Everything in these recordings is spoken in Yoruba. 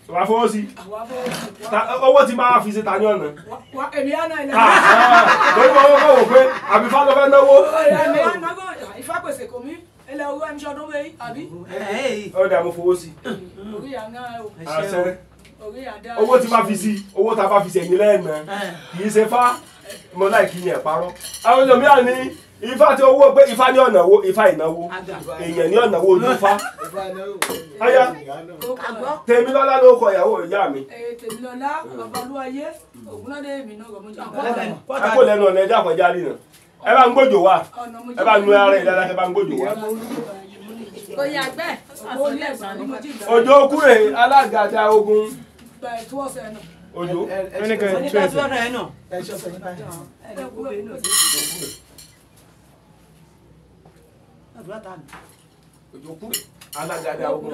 Wà á fọwọ́ sí. Owó tí máa fi ṣe ta ní ọ̀nà. Èmi á náà ilẹ̀. Lórí wọn kọ́ wò pé àbí Ifá ló fẹ́ náwó. Èmi á náwó Ifá pèsè kò mí. Ilẹ̀ owó ẹ̀mí ṣọdún wẹ̀ àbí. Ó dà mo fowó sí. Orí àná o. Àṣẹ. Orí àdá. Owó tí máa fi sí, owó tá a bá fi ṣẹ̀yìn lẹ́ẹ̀nà. Kì í ṣe fá. Mo láì kí yẹn parọ́. Àwọn ẹlòmíràn ní Ifá tí owó pé Ifá ní ọ̀nà wo, Ifá ìnáwó. Èèyàn ní ọ̀nà wo ojú Ifá. Aya, Tèmilọ́lá ló kọ ìyàwó ìyá mi. Tèmilọ́lá, Babalúayé, Ògúnládé èmi náà rọ̀ mọ́jú. Ẹ kò lẹ́nu ọ̀nà ẹja àkọjá rí nà. Ẹ bá ń gbójò wá. Ẹ bá nu ara ìdára ẹ bá ń gbójò wá. Òjò Kúrè alágàdá ogun. Òjò. Òjò Kúrè alágàdá ogun.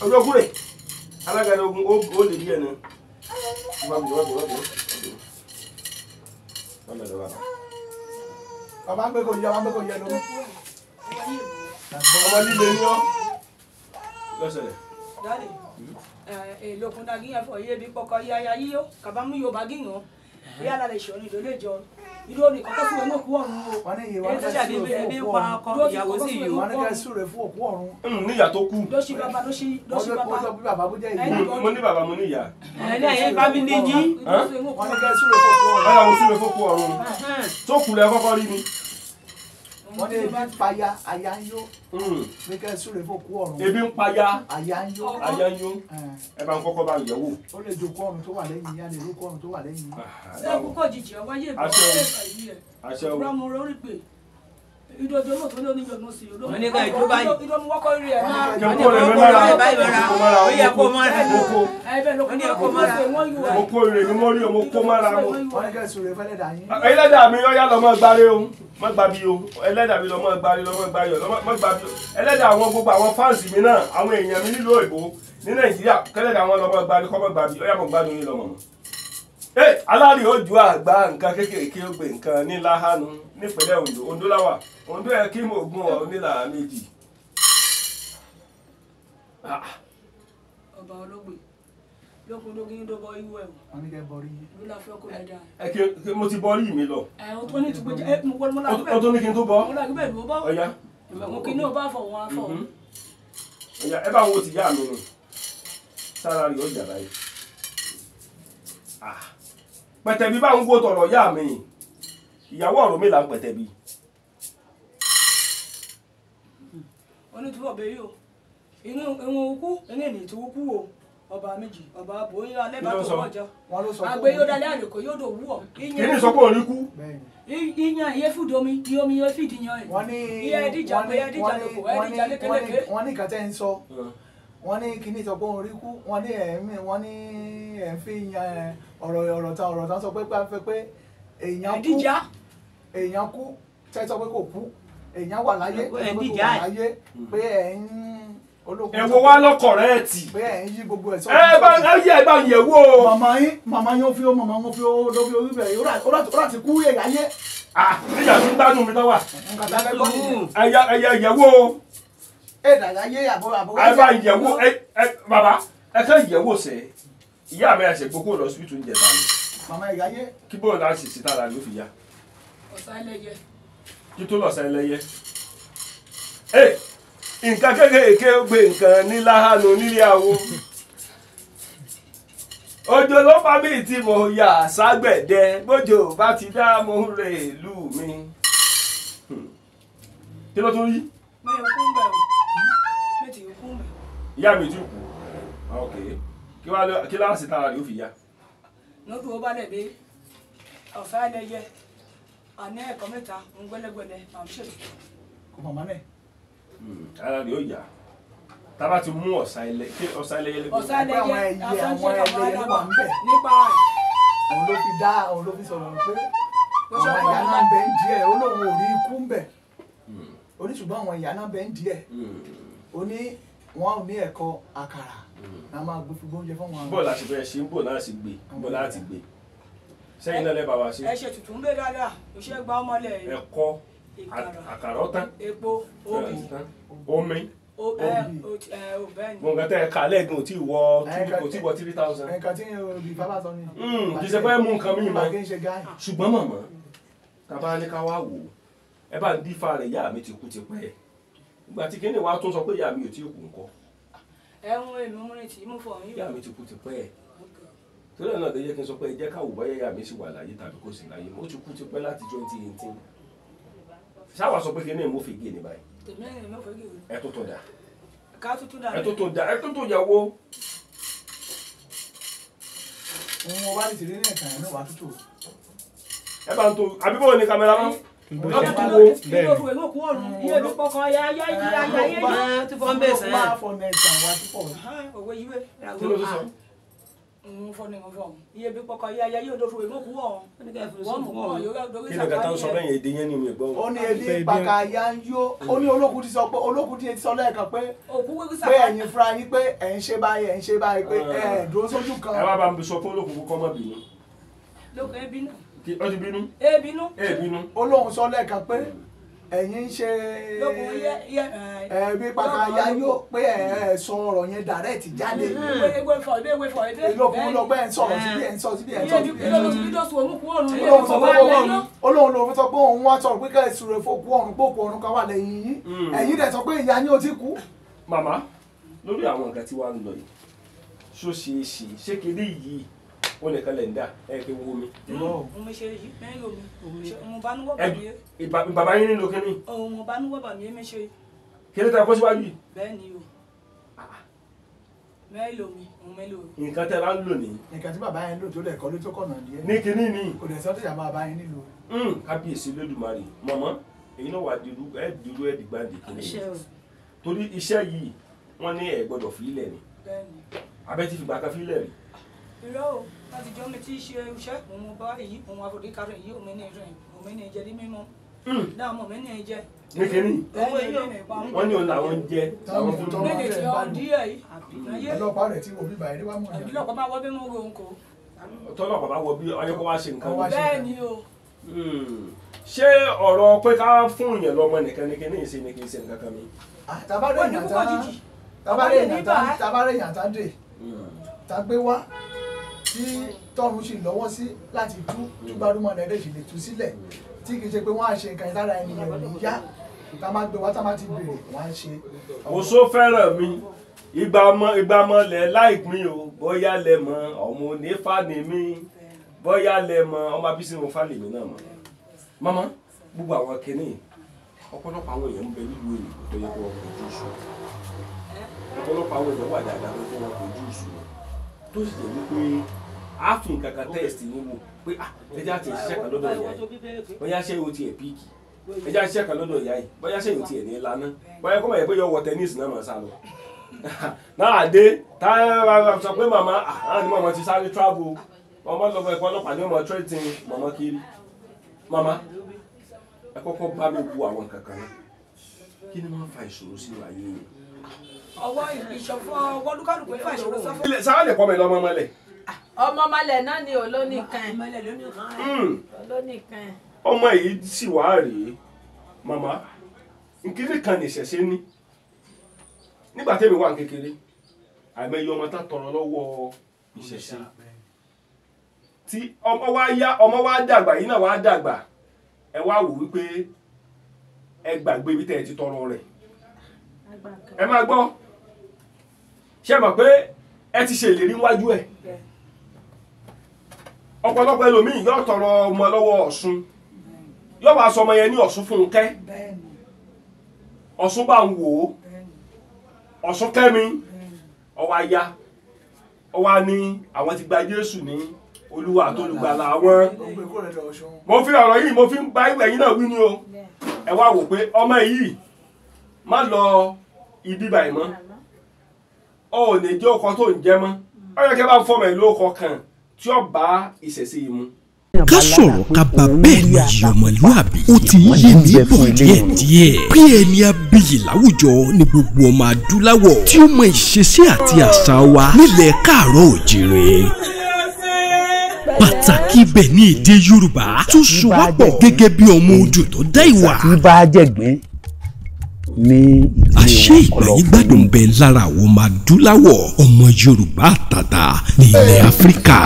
Òjò Kúrè alágàdá ogun ó lè díẹ̀ náà. Bàbá ń gbé kò yẹ, bàbá ń gbé kò yẹ lómi. Ọmọ líle ní ọ́ lọ́sẹ̀lẹ̀. Dáàdì, èlòkùn dàgí yẹn fọ iye bí pọkọ yáyá yíyó, kàbá mú Yorùbá gíyàn, bí alálẹ̀ ìṣòro ìdólé jọ. Ìlú òní kọ́kọ́ súre ní òkú ọ̀run o. Wọ́n ní iye wọn ní kẹ́ súre fún òkú ọ̀run. Ìyàwó sì yòó. Wọ́n ní kẹ́ súre fún òkú ọ̀run. Níyà tó kú. Lóṣì bàbá lóṣì bàbá. Wọ́n sọ pé bàbá bó jẹ́ ìyá. Mo ní bàbá mo ní ìyá. Ẹ̀ẹ́dẹ̀ ẹ̀yẹ fámílì yín. Wọ́n ní kẹ́ súre fún òkú ọ̀run. Ọ̀yà mo súre fún òkú ọ̀run. Tó kù lẹ kọ́kọ́ rí mi. Wọ́n ní ebi ń paya aya ń yó. Ní kẹ́ súre fún òkú ọ̀run. Ebi ń paya aya ń yó. Aya ń yó. Ẹ bá ń kọ́kọ́ bá ń yẹ̀ wò. Ó lè jòkó ọ̀run tó wà lẹ́yìn yá lè rókó ọ̀run tó wà lẹ́yìn. Ṣé kókó jìjì ọwọ́ yé bọ́ Àṣẹ o. Rọ́mù orí pé ìdòdó náà tó ní oníyọ̀nù sí i. Wọ́n ní ká ìjó báyìí. Ìdòmú wọ́kọ́ rí ẹ̀ náà. Kí n kó rẹ̀ mi mọ́ra. Ó yẹ kó mọ́ra. Ó ní kó mọ́ra. Mo kó rẹ̀ mi mọ́rí o, mo kó mọ́ra mo. Wọ́n ní kẹ́ súre fẹ́lẹ́dà yín. Ẹlẹ́dàá mi ọ̀yá lọ́mọ gbáre o. Má gba bí o. Ẹlẹ́dàá mi lọ́mọ gbáre lọ́mọ gbáre lọ́mọ gba bí o. Ẹlẹ́dàá àwọn gbogbo àwọn fáǹsì mi náà, àwọn èèyàn mi nílùú òyìnbó ní Nàìjíríà, kẹ́lẹ́dàá àwọn lọ́mọ gbáre kọ́ mọ́ gba bí. Ọ̀yá mo gbádùn yín lọ́mọ. Aláàrí ojú àgbà nǹkan kéékèèké ó gbé nǹkan ní láhánu nípínlẹ̀ Ondo. Ondo láwà. Ondo ẹ kí mo gún ọ nílà méjì. Ọba olóògbé lókun lókun yín dọ́bọ̀ irú ẹ̀ wọ̀. Wọ́n ní kẹ́ bọrí yín. Ló la fẹ́ kó lè dáa. Ẹ kí mo ti bọrí mi lọ. Ẹ o tó ní tùgbẹ́ jẹ́ ẹ mo wọlé mo la gbẹ́. O tó ní kí n tó bọ́. Mo la gbẹ́ ló bọ́. Ọ̀yá. Mo kì í ní o bá fọ̀ wọn afọ̀. Ọ̀yá ẹ bá wo tìyá mi nù. Sára rẹ̀ ó jà báyìí. Pẹ̀tẹ̀bí bá ń wo tọ̀rọ̀ yá mi. Ìyàwó ọ̀rọ̀ mi là ń pẹ̀tẹ̀bí. Onítúbọ̀ bẹ́ẹ̀ yìí o. Inú ìwọ̀n òkú, inú ènìyàn tó kú o. Ọba méjì, ọba àbò yín alẹ́ bá tó wọ́jọ́. Àgbẹ̀ yóò dalẹ́ àlùkò yóò dò wú ọ̀. Kí ni sọ pé òní kú? Ìyàn ìyẹn fìdí omi, iye omi yẹn fìdí yan ẹ̀. Iye ẹ̀díjà pé ẹ̀díjà lóko, ẹ̀díjà lékeleke. Wọ́n ní kàtẹ́ ń sọ. Wọ́n ní kíní sọ pé òun rí kú. Wọ́n ní ẹ̀mí wọ́n ní ẹ̀ ń fi yan ọ̀rọ̀ tán sọ pé pé èèyàn kú. Èèyàn kú tẹ́ sọ pé kò kú. Èèyàn wà láyé tẹ́ sọ pé kò wà láyé pé ẹ̀ ń. Ẹ wo wá lọ́kọ̀ rẹ̀ tì. Pé ẹ̀ ń yí gbogbo ẹ̀ sọ. Ẹ bá ẹ yẹ ẹ bá yẹ̀ wò. Màmá yín màmá yín ó fi ó màmá wọn fi ó ló fi orí bẹ̀rẹ̀ ó láti kú yẹ̀ láyé. Nígbà tí ń gbádùn mi tán wà. Ẹ yẹ yẹ̀ wò. Ẹ dàda yé àbọ̀ àbọ̀. Ẹ bá yẹ̀ wò ẹ bàbá ẹ kẹ́ yẹ̀ wò sẹ́. Ìyá mi àṣẹ gbogbo lọ síbítù ń jẹta ni. Màmá ìyá yé. Kí bóun náà sì sí tára ló fi yá. Ọ̀sán ẹlẹ́yẹ. Kí tó lọ̀sán ẹlẹ́yẹ. Nǹkan kéékèèké ó gbé nǹkan ní láhánu nílé awo. Òjò ló fa mí tí mo yà ságbẹ̀dẹ bójò bá ti dá mo ń re ìlú mi. Kí ló tún rí? Mi ò kú mbẹ̀ o. Mi ti kú mbẹ̀. Ìyá mi ti kú. Ok. Kí ló sì tára rẹ̀ ó fi yá? Lọ́dún ó bá lẹ̀ bí ọ̀sán ẹlẹ́yẹ àní ẹ̀kọ́ mẹ́ta ń gbẹ́lẹ́gbẹ́lẹ́ à ń ṣètò. Kò mọ̀mọ́ náà. Ara rẹ̀ ó yá. Tá bá ti mú ọ̀sán ẹlẹ́yẹ lẹ́gbẹ̀ẹ́. Ọ̀sán ẹlẹ́yẹ àwọn ẹyẹ ló wà ń bẹ̀. Nípa rẹ̀. Òun ló fi dá òun ló fi sọ̀rọ̀ pé àwọn ìyá náà ń bẹ ń díẹ̀ ó lóun ò rí ikú ń bẹ̀. Ó ní ṣùgbọ́n àwọn ìyá náà ń bẹ ń díẹ̀. Ó ní wọn ò ní ẹ̀kọ́ àkàrà náà máa gbé fi gbóúnjẹ fún wọn. Bó láti fẹ́ ṣe bó láti gbé bó láti gbé. Sẹ́yìn náà lẹ́bàá wa ṣe. Ẹ ṣe tuntun ń bẹ dáadáa, òṣè gba ọmọlẹ̀. Ẹ̀kọ, àkàrà ọ̀tán. Epo, obì. Omi. Gbọ̀ngàn tẹ́ ẹ kà lẹ́ẹ̀dùn ò tí wọ 3,000. Nǹkan tí òbí bàbá sọ ni. Kì í ṣe pé mú nǹkan míì mọ́. Ṣùgbọ́n màmá, tàbá ní ká wá wò ó, ẹ bá ń dífá rẹ̀ ìyá mi ti kú ti pẹ́. Ìgbà tí kíní wa tún sọ pé ìyá mi ò tí kú ńkọ́. Ẹ̀hún èmi mú ní tì í mú fọ̀ yín. Ìyá mi ti kú ti pẹ́. Torí ẹ̀ náà lè jẹ́ kí n sọ pé ẹ jẹ́ ká wò bóyá ìyá mi sì wà láyé tàbí kò sí láyé. Ó ti kú ti pẹ́ láti 2018. Ṣáwa sọ pé kíní mo fi gé ní báyìí. Ẹ tó tó dà. Ẹ tó tó dà, ẹ tó tó yàwó. Òun ọba ní tìrí ní ẹ̀ka ẹ̀ náà wà tútù. Ẹ bá ń tó, àbí báwo ni kámẹ́rà mọ́? Ó ní ebi pàkà ya ń yó, ó ní olókùn ti sọ pé olókùn ti sọ lẹ́ẹ̀kan pé pé ẹ̀yin fúnra yín pé ẹ̀ ń ṣe báyìí ẹ̀ ń ṣe báyìí pé ẹ̀ dúró sójú kan. Ẹ wá bá mi sọ fún olókùn kó má bínú. Ó ti bínú. Ebínú. Ebínú. Ó lóun sọ lẹ́ẹ̀kan pé ẹ̀yin ń ṣe ẹbí pàkà ya yó pé ẹ̀ sọ ọ̀rọ̀ yẹn direct jáde. Ìlókun lọ pé ẹ̀ ń sọ̀rọ̀ síbi ẹ̀ ń sọ síbi ẹ̀ ń sọ síbi. Olóhùn ló sọ pé òun wá sọ̀rọ̀ pé ká ẹ̀ sùrẹ̀ fòkú ọ̀run pé òkú ọ̀run kan wà lẹ́yìn yín. Ẹ̀yin dẹ̀ sọ pé ìyá yín ò ti kú. Màmá, lórí àwọn nǹkan tí wàá ń lọ yìí, ṣó ṣeé ṣe ṣé kéde yìí ó nìkan lẹ̀ ń dà ẹ kí wo mi. Mo ṣe yìí mẹ́rin omi mo bá níwọ̀ bà mí. Bàbá yín nílò kínní. Mo bá níwọ̀ bà mí èmi ṣe. Kí ló tẹ kó síwájú yìí. Bẹ́ẹ̀ ni o mẹ́rin omi mo mẹ́rin omi. Nǹkan tẹ́ bá ń lò ní. Nǹkan tí bàbá yẹn lò tó lẹ̀ kọ́ ló tó kọ̀nà díẹ̀. Ní kínní ni. Kò dẹ̀ sọ́ tẹ̀yà bàbá yẹn nílò. Kábíyèsí Olódùmarè mọ̀mọ́ èyí náà wà dirú ẹ dirú ẹ dìgbàdì kínní. Torí iṣẹ́ yìí wọ́n ní ẹ gbọ́dọ̀ fílẹ̀ ni. Abẹ́ ti fìgbà kan fílẹ̀ rí. Irọ́ o, láti jọ́ mi tí í ṣe iṣẹ́ òun bá èyí òun àfòdíkarẹ̀ èyí òun ní ìrìn òun ní ìjẹ ní mímọ́ náà mọ̀ mí ní ìjẹ. Ní kínní wọ́n ní òun làwọn ń jẹ àwọn fún mi. Méjì tí ọ díẹ̀ yìí. Ọlọ́pàá rẹ̀ tí wo bíbá ẹni wá mọ̀ ní. Ọlọ́pàá bá wọ bí mo ro nǹkó. Tọ́lọ́pàá bá wọ bí ọyẹ́ kó wá ṣe nǹkan. Bẹ́ẹ̀ ni o. Ṣé ọ̀rọ̀ pé ká fún ìyẹn lọ́mọ nìkan ní kínní ìṣe ni kì í ṣe nǹkan kan mi. Tabarẹ́ yàn tá dé tá gbé wá tí tọ́run sì lọ́wọ́ sí láti tú túgbárùmọ̀ rẹ̀ sì lè tú sílẹ̀ tí kì í ṣe pé wọ́n á ṣe nǹkan ìtara ènìyàn ò ní yá tá a máa gbé wá tá a máa ti bèrè wọ́n á ṣe. Oṣó fẹ́ràn mi ìgbà mọ lẹ̀ láìpín o bóyá lẹ mọ ọmọ onífà ni mí bóyá lẹ mọ ọmọ abísí mo fà lèmi náà mọ. Màmá gbogbo àwọn kìnnì ọ̀pọ̀lọpọ̀ àwọn èèyàn ń bẹ nílùú èyí tó yẹ kó wọn kojú ìṣù ọ̀pọ̀lọpọ̀ àwọn èèyàn wà dáadáa tó wọn kojú ìṣù tó sì jẹ́ wípé a fi nǹkan kan tẹ́ẹ̀sì yín wò pé ẹja ti ṣiṣẹ́ kan lọ́dọ̀ ìyá yìí bóyá ṣé o tiẹ̀ píìkì ẹja ṣiṣẹ́ kan lọ́dọ̀ ìyá yìí bóyá ṣé o tiẹ̀ ní lana bóyá kọ́ mọ̀ yẹ pé yọ wọ tẹ́nísì náà mọ̀ sá lọ. Náà dé táyà sọ pé màmá àwọn ni màmá ti sáré travel ọmọ lọ́mọ ẹ̀kọ́ ọlọ́pàá ní ọmọ tírẹ́tìn màmá kiri. Màmá ẹ kọ́kọ́ bá mi wo àwọn kankan náà kí ni máa ń fa ìṣòro sínú ayé yìí. Ọwọ́ ìṣọ̀fọ̀ ọwọ́ lúkàlùkù ń fa ìṣòro sọ́fọ́. Sáà lè kọ́ mi lọ́mọ mọ́lẹ̀. Ọmọ malẹ̀ náà ni olónìkan olónìkan. Ọmọ yìí sì wá rèé màmá nkiri kan ní ìṣẹ̀ṣe ní nígbà tẹ́mi wà kékeré àìmọye ọmọ tá tọrọ lọ́wọ́ ìṣẹ̀ṣe tí ọmọ wa yá ọmọ wa dàgbà yìí náà wá dàgbà ẹ wá wò wípé ẹ gbàgbé ibi tẹ́ ẹ ti tọrọ rẹ̀ ẹ máa gbọ́ ṣé ẹ mọ̀ pé ẹ ti ṣe ìlérí wájú ẹ̀ ọ̀pọ̀lọpọ̀ ẹlòmíì yóò tọrọ ọmọ lọ́wọ́ Ọ̀ṣun yóò wá sọ ọmọ yẹn ní Ọ̀ṣun Fúnkẹ́ Ọ̀ṣun bá ń wò ó Ọ̀ṣun Kẹ́mi ọwọ́ aya ọwọ́ ní àwọn ti gba Jésù ní Olúwa àtolùgbàlà àwọn. Mo fi ọ̀rọ̀ yìí mo fi ń bá ìwẹ̀ yín náà wí ni o ẹ wá wò pé ọmọ yìí má lọ ibi báyìí mọ́ ọ ò ní jẹ́ ọkọ tó ń jẹ́ mọ́ ọ yẹ kí ẹ bá fọmọ ẹ lóko kan tí ó bá ìṣẹ̀ṣe yìí mu. Ká sọ̀rọ̀ ká bá bẹ́ẹ̀ ni yìí ọmọlúàbí ó ti ń yé mi bọ̀ díẹ̀díẹ̀ bí ẹni abiyì láwùjọ ní gbogbo ọmọ adúláwọ̀ tí ó mọ ìṣesí àti àṣà wa nílẹ̀ káàárọ̀ òjìrè. Pàtàkì. Pàtàkì ibẹ̀ ní èdè Yorùbá tó so wá pọ̀ gẹ́gẹ́ bí ọmọ ojú tó dá ìwà. Tí bá jẹ̀gbín ní ìdílé àṣé ìgbàyígbádùn bẹ lára àwọn ọmọ adúláwọ̀ ọmọ Yorùbá àtàtà ní ilẹ̀ Áfíríkà.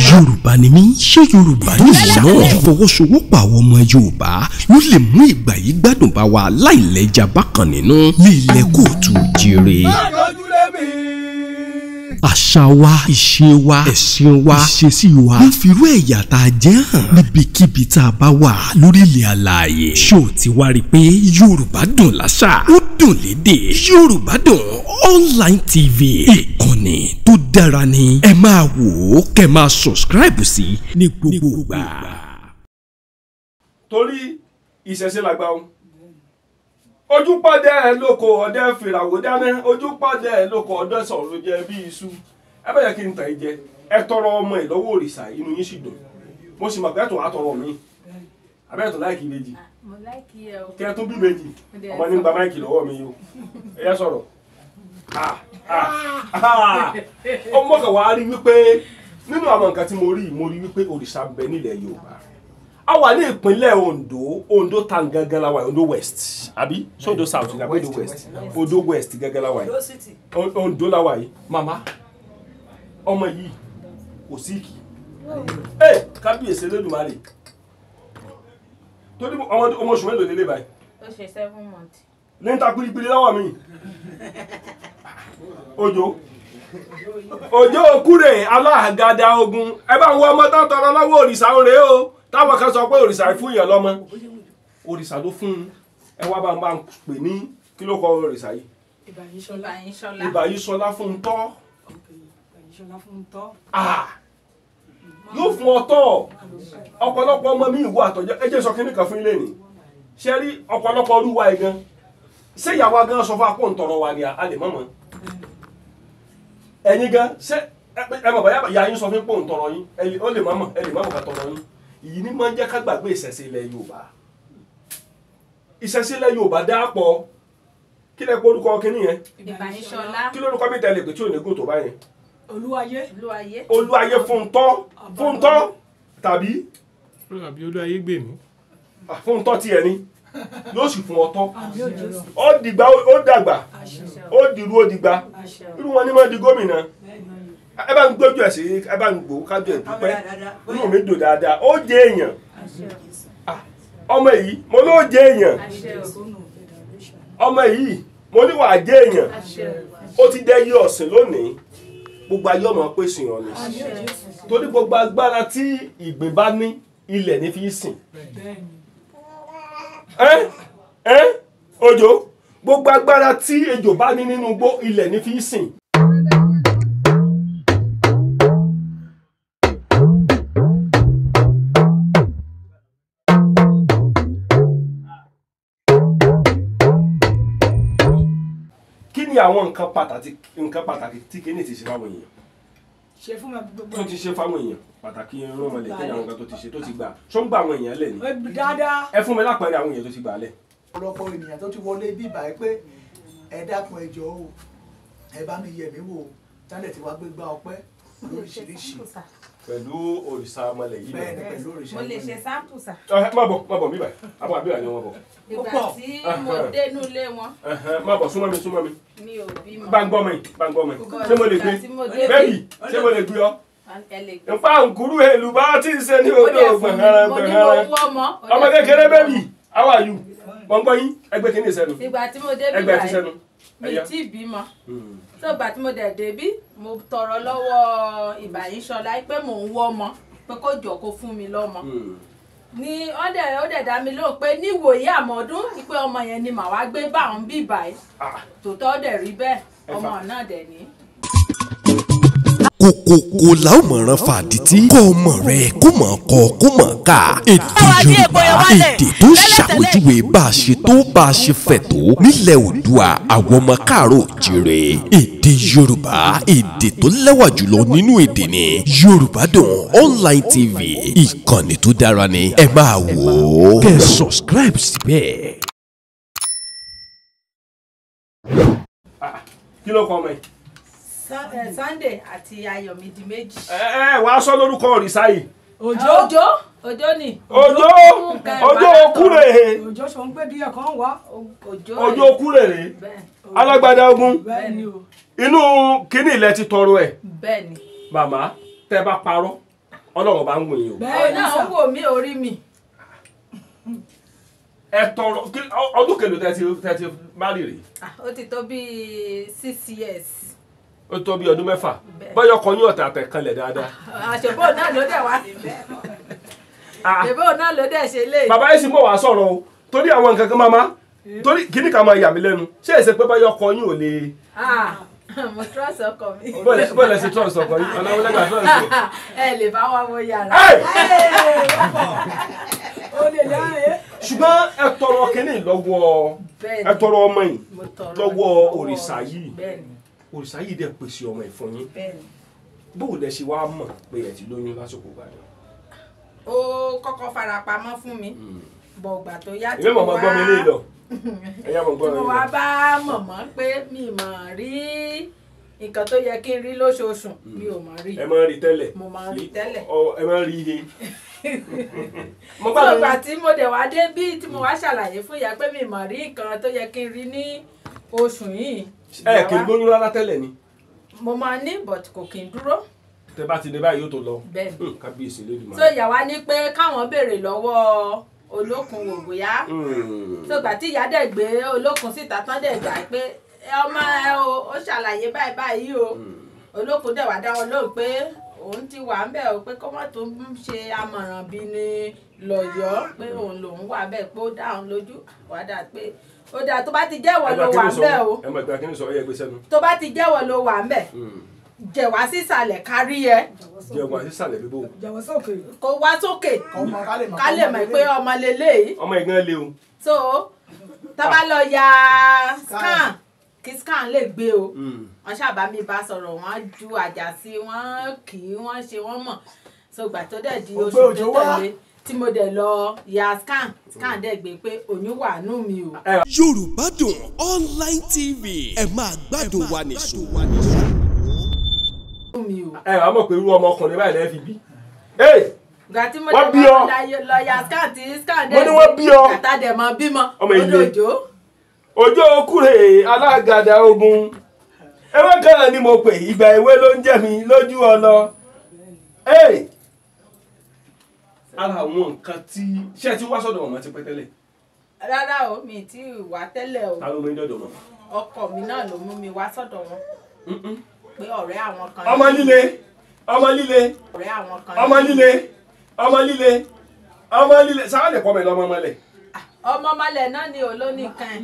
Yorùbá ni mí, ṣé Yorùbá ni ìwọ náà? Ìfọwọ́sowọ́pọ̀ àwọn ọmọ Yorùbá ló lè mú ìgbàyígbádùn bá wa láìlẹ́jà bákan nínú ní ilẹ̀ kóòtù jíire. Àṣà wa, ìṣe wa, ẹ̀sìn wa, ìṣesí wa ń firú ẹ̀yà tá a jẹ́ hàn níbikíbi tá a bá wà lórílẹ̀ alààyè. Ṣó o ti wá rí i pé Yorùbá dùn láṣà, ó dùn lédè. Yorùbá Dùn Online TV, ìkànnì tó dára ni. Ẹ máa wò ó, kẹ́ máa subscribe sí ní gbogbo ìgbà. Torí ìṣẹ̀ṣe làgbà o. Ojú pàdé ẹ lóko ọdẹ fìràwọ̀ dáná, ojú pàdé ẹ lóko ọdẹ sọ̀rọ̀ jẹ bí iṣu. Ẹ bá yẹ kí n tàn yín jẹ, ẹ tọrọ ọmọ ẹ lọ́wọ́ òrìṣà, inú yín sì dùn. Mo sì mọ̀ pé ẹ̀tọ́ àtọrọ mi. Àbẹ́ẹ̀tọ́ láìkí ìbejì. Kí ẹ tún bí ìbejì, ọmọ ní gba máìkì lọ́wọ́ mi o. Ẹ yá sọ̀rọ̀. Ọmọ kan wàá rí wípé nínú àwọn nǹkan tí mo rí wípé òrìṣà ń bẹ nílẹ̀ Yorùbá. A wà ní ìpínlẹ̀ Ondo, Ondo town gangan la wà, Ondo West, àbí? So Ondo South ni àbí Ondo West? Ondo West gangan la wà yìí. Ondo la wà yìí. Màmá, ọmọ yìí kò síìkì. Ẹ kábíyèsí Elédùmarè. Torí ọmọ oṣù mélòó lélẹ̀ báyìí? Ó ṣe 7 months. Ní ta pírípírí lọ́wọ́ mi. Òjò. Òjò Òkúrè aláàgádá ogun. Ẹ bá ń wo ọmọ tán tọrọ lọ́wọ́ òrìṣà òrè o. Táwọn kan sọ pé òrìṣà fún èèyàn lọ́mọ. Òrìṣà ló fún un. Ẹ wá bá ń bá ń pè ní kí ló kọ òrìṣà yìí? Ìbàyíṣọlá. Ìbàyíṣọlá fún un tọ́. Yóò fún ọ tọ́. Ọ̀pọ̀lọpọ̀ ọmọ mi ìwọ àtọ̀jọ́. Ẹ jẹ́ sọ kínní kan fún ilé ni. Ṣé rí ọ̀pọ̀lọpọ̀ olúwa ẹ̀ gan? Ṣé ìyàwó gan sọ fún apò ntọ̀rọ̀ wa ni a lè mọ̀mọ́? Ẹ̀yin gan ṣé ẹ mọ̀ báyà ìyá yín sọ fún pò ntọ̀rọ̀ yín? Ó lè mọ̀mọ́, ẹ lè mọ̀mọ́ ká tọ̀rọ̀ yín. Ìyí ni máa ń jẹ́ ká gbàgbé ìṣẹ̀ṣe ilẹ̀ Yorùbá. Ìṣẹ̀ṣe ilẹ̀ Yorùbá dáàpọ̀. Kí lẹ pé orúkọ kínní yẹn? Ìbàyíṣọlá. Kí lórúkọ mi tẹ̀lé pé tí ò ní gùn tó bá yẹn? Olúwayé. Olúwayé. Olúwayé Fúntọ́. Fúntọ́ tàbí. Àbí Olúwayé gbè mí. Fúntọ́ tiẹ̀ ni. Yóò sì fún ọtọ́. Ó dìgbà ó dàgbà. Ó dìrú ó dìgbà. Irú wọn ni máa di gómìnà. Ẹ bá ń gbójú ẹ sí, ẹ bá ń gbó kájọ ẹ dúpẹ́. Inú mi dùn dáadáa. Ó jẹ èèyàn. Ọmọ yìí mo ló jẹ èèyàn. Ọmọ yìí mo ní wàá jẹ èèyàn. Ó ti dẹ́ yí ọ̀sìn lónìí. Gbogbo ayé ọmọ pé sìn ọ̀nà. Torí gbogbo agbára tí ìgbín bá ní ilẹ̀ ní fi sìn. Òjò, gbogbo agbára tí ejò bá ní nínú igbó ilẹ̀ ní fi sìn. Kí ni àwọn nǹkan pàtàkì tí kíní ti ṣe fáwọn èèyàn? Ṣe fún mi gbogbo. Tó ti ṣe fáwọn èèyàn pàtàkì irun ọmọlẹ̀ kí ni àwọn nǹkan tó ti ṣe tó ti gbà ṣó ń gba àwọn èèyàn lẹ̀ ni? Dáadáa. Ẹ fún mi lápẹẹrẹ àwọn èèyàn tó ti gbà lẹ̀. Ọ̀pọ̀lọpọ̀ ènìyàn tó ti wọlé bí ìbàyẹ̀ pé ẹ dákun ẹ jọ̀ọ́ o, ẹ bá mi yẹ̀ mí wò, tálẹ̀ tí wàá gbégbá ọpẹ́ lóríṣiríṣi. Pẹ̀lú òrìṣà ọmọlẹ̀ yìí. Bẹ́ẹ̀ni pẹ̀lú òrìṣà ọmọlẹ̀. Mo lè ṣe sáǹpù sà. Má bọ̀ bíbà, àbọ̀ àbíbà ni wọ́n bọ̀. Ìgbà tí mo dénú ilé wọn. Má bọ̀ súnmọ́ mi súnmọ́ mi. Mi ò bímọ. Bá ń gbọ́ mi, bá ń gbọ́ mi. Ṣé mo lè gbé? Bẹ́ẹ̀ni, ṣé mo lè gbé ọ? Nfa nkuru èlùbá tí ń ṣe ní odò gbọ̀ngàrà gbọ̀ngàrà. Ọmọ kékeré bẹ́ẹ̀bì, how are you? Mo ń gbọ́ yín, ẹgbẹ́ kìíní sẹ́nu. Ìgbà tí mo dé bíbá yìí, mi tí bímọ. Tó ìgbà tí mo dẹ̀ débí, mo tọrọ lọ́wọ́ Ìbàyíṣọlá pé mò ń wọ́ ọmọ, pé kó jọ kó fún mi lọ́mọ. Ni ó dẹ̀ dá mi lóhùn pé níwòye àmọ́dún pé ọmọ yẹn ni màá wá gbé bá òun bí báyìí. Tòótọ́ dẹ̀ rí bẹ́ẹ̀, ọmọ náà dẹ̀ ní. Kòkòkò la ó mọ̀ràn fàdítì kọ́ ọmọ rẹ kó mọ̀ kọ́ kó mọ̀ ká. Èdè Yorùbá, èdè tó ṣàpèjúwe bá a ṣe tó bá a ṣe fẹ̀ tó nílẹ̀ Oòduà àwọn ọmọ káàárọ̀ òjíire. Èdè Yorùbá, èdè tó lẹ́wà jùlọ nínú èdè ni. Yorùbá Dùn Online TV, ìkànnì tó dára ni. Ẹ máa wò ó. Kẹ́ ẹ subscribe síbẹ̀. Kí ló kọ ọmọ yìí? Sunday àti Ayọ̀mídìméjì. Ẹ wàá sọ lórúkọ òrìṣà yìí. Òjó Òjó Òjó ni. Òjó Òjó Okúrè. Òjó sọ ń gbé bí ẹ̀kan wá. Òjó Òjó Okúrè rè alágbádá ogun. Bẹ́ẹ̀ni o. Inú kínní ilẹ̀ ti tọrọ ẹ̀. Bẹ́ẹ̀ni. Màmá tẹ́ bá parọ́ Ọlọ́run bá ń wò yín o. Bẹ́ẹ̀ni sà. Ó wò mí orí mi. Ẹ tọrọ ọdún kèlò tẹ́ ti má rì rè. Ó ti tó bíi 6 years. Ó tó bí ọdún 6 bọ́yọ̀ kọ yín ọ̀tà àtẹ̀kanlẹ̀ dáadáa. Àṣebó náà ló dẹ̀ wá. Àṣebó náà ló dẹ̀ ṣe lé. Bàbá yìí sì mọ̀ wá sọ̀rọ̀ o torí àwọn nǹkan kan máma torí kíní kan máa yà mí lẹ́nu ṣé èsè pé bọ́yọ̀ kọ yín ò lè. Mo trust ọkọ mi. Bọ́ọ̀lù ẹ ṣe trust ọkọ yín ọ̀nà wọlé gbà trust ọ. Ẹ lè bá wa wo yàrá. Ṣùgbọ́n ẹ tọrọ kíní lọ́wọ́ ẹ tọrọ ọmọ yìí lọ́wọ́ òrìṣà yìí òrìṣà yìí dẹ̀ pèsè ọmọ ẹ̀ fún yín bóò lẹ ṣe wá mọ̀ pé ẹ ti lóyún lásìkò gbà náà. Ó kọ́kọ́ farapamọ́ fún mi bọ̀ gbà tó yá tí mo wá tí mo wá bá mọ̀mọ́ pé mi mọ̀ rí nǹkan tó yẹ kí n rí lóṣooṣù mi ò mọ̀ rí. Ẹ máa ń rí tẹ́lẹ̀. Mo máa ń rí tẹ́lẹ̀. Ẹ máa ń rí ihe. Mo gbà tí mo dẹ̀ wá dé bí tí mo wá ṣàlàyé fún ìyá pé mi mọ̀ rí nǹkan tó yẹ kí n rí ní oṣù yìí. Ẹ kì í lóyún rárá tẹ́lẹ̀ ni. Mo máa ní but kò kì í dúró. Tẹ bá ti dé báyìí yóò tó lọ. Bẹ́ẹ̀ni. Kábíyèsí Elédùmarè. So ìyá wa ní pé káwọn béèrè lọ́wọ́ Olókun wò bóyá. So ìgbà tí ìyá dẹ̀ gbé Olókun síta tán dẹ̀ gbà pé ọmọ ẹ o ó ṣàlàyé báyìí báyìí o. Olókun dẹ̀ wá dá wọn lóhùn pé òun ti wà ń bẹ̀ o pé kó má tó ń ṣe amọ̀ràn bí ni lọ́yọ̀ọ́ pé òun lòun wà bẹ́ẹ̀ pé ó dá òun lójú wà dà pé ó dáa tó bá ti jẹ́wọ́ ló wà ń bẹ̀ o tó bá ti jẹ́wọ́ ló wà ń bẹ̀ jẹ̀wá sísàlẹ̀ kárí ẹ. Jẹ̀wá sísàlẹ̀ bíbó. Jẹ̀wá sókè. Kó wá sókè ká lè mọ̀ pé ọmọ leléyìí. Ọmọ ìgbọ́n lé o. So tá bá lọ ya scan kí scan lè gbé o wọ́n ṣàbá mi bá sọ̀rọ̀ wọ́n ju àjà sí wọ́n kì í wọ́n ṣe wọ́n mọ̀ so gbà tó dẹ̀ di oṣù tó tẹ̀lé tí mo dẹ̀ lọ ya scan scan dẹ̀ gbé pé oyún wà nù mí o. Yorùbá Dùn Online TV ẹ máa gbádùn wa nìṣó. Ẹ wàá mọ̀ pé irú ọmọkùnrin báyìí lẹ́ẹ̀ fi bí. Ìgbà tí mo dẹ̀ lọ ya scan tí scan dẹ̀ gbé kàtà dẹ̀ mọ bímọ olójó. Òjó Okúrè alágàdá ogun ewé kan ni mo pè ìgbà ewé ló ń jẹ́ mi lójú ọlọ. Ara àwọn nǹkan tí ṣé ẹ ti wá sọ́dọ̀ màmá ti pẹ́ tẹ́lẹ̀. Rárá o mi ti wá tẹ́lẹ̀ o. Ta ló mú mi dọ̀dọ̀ màmá. Ọkọ mi náà ló mú mi wá sọ́dọ̀ wọn. Pé ọ̀rẹ́ àwọn kan. Ọmọ líle ọmọ líle ọ̀rẹ́ àwọn kan. Ọmọ líle ọmọ líle ọmọ líle sáà lè pọ́ mi lọ́mọ mọ́lẹ̀. Ọmọ mọ́lẹ̀ náà ni olónìkan ẹ̀.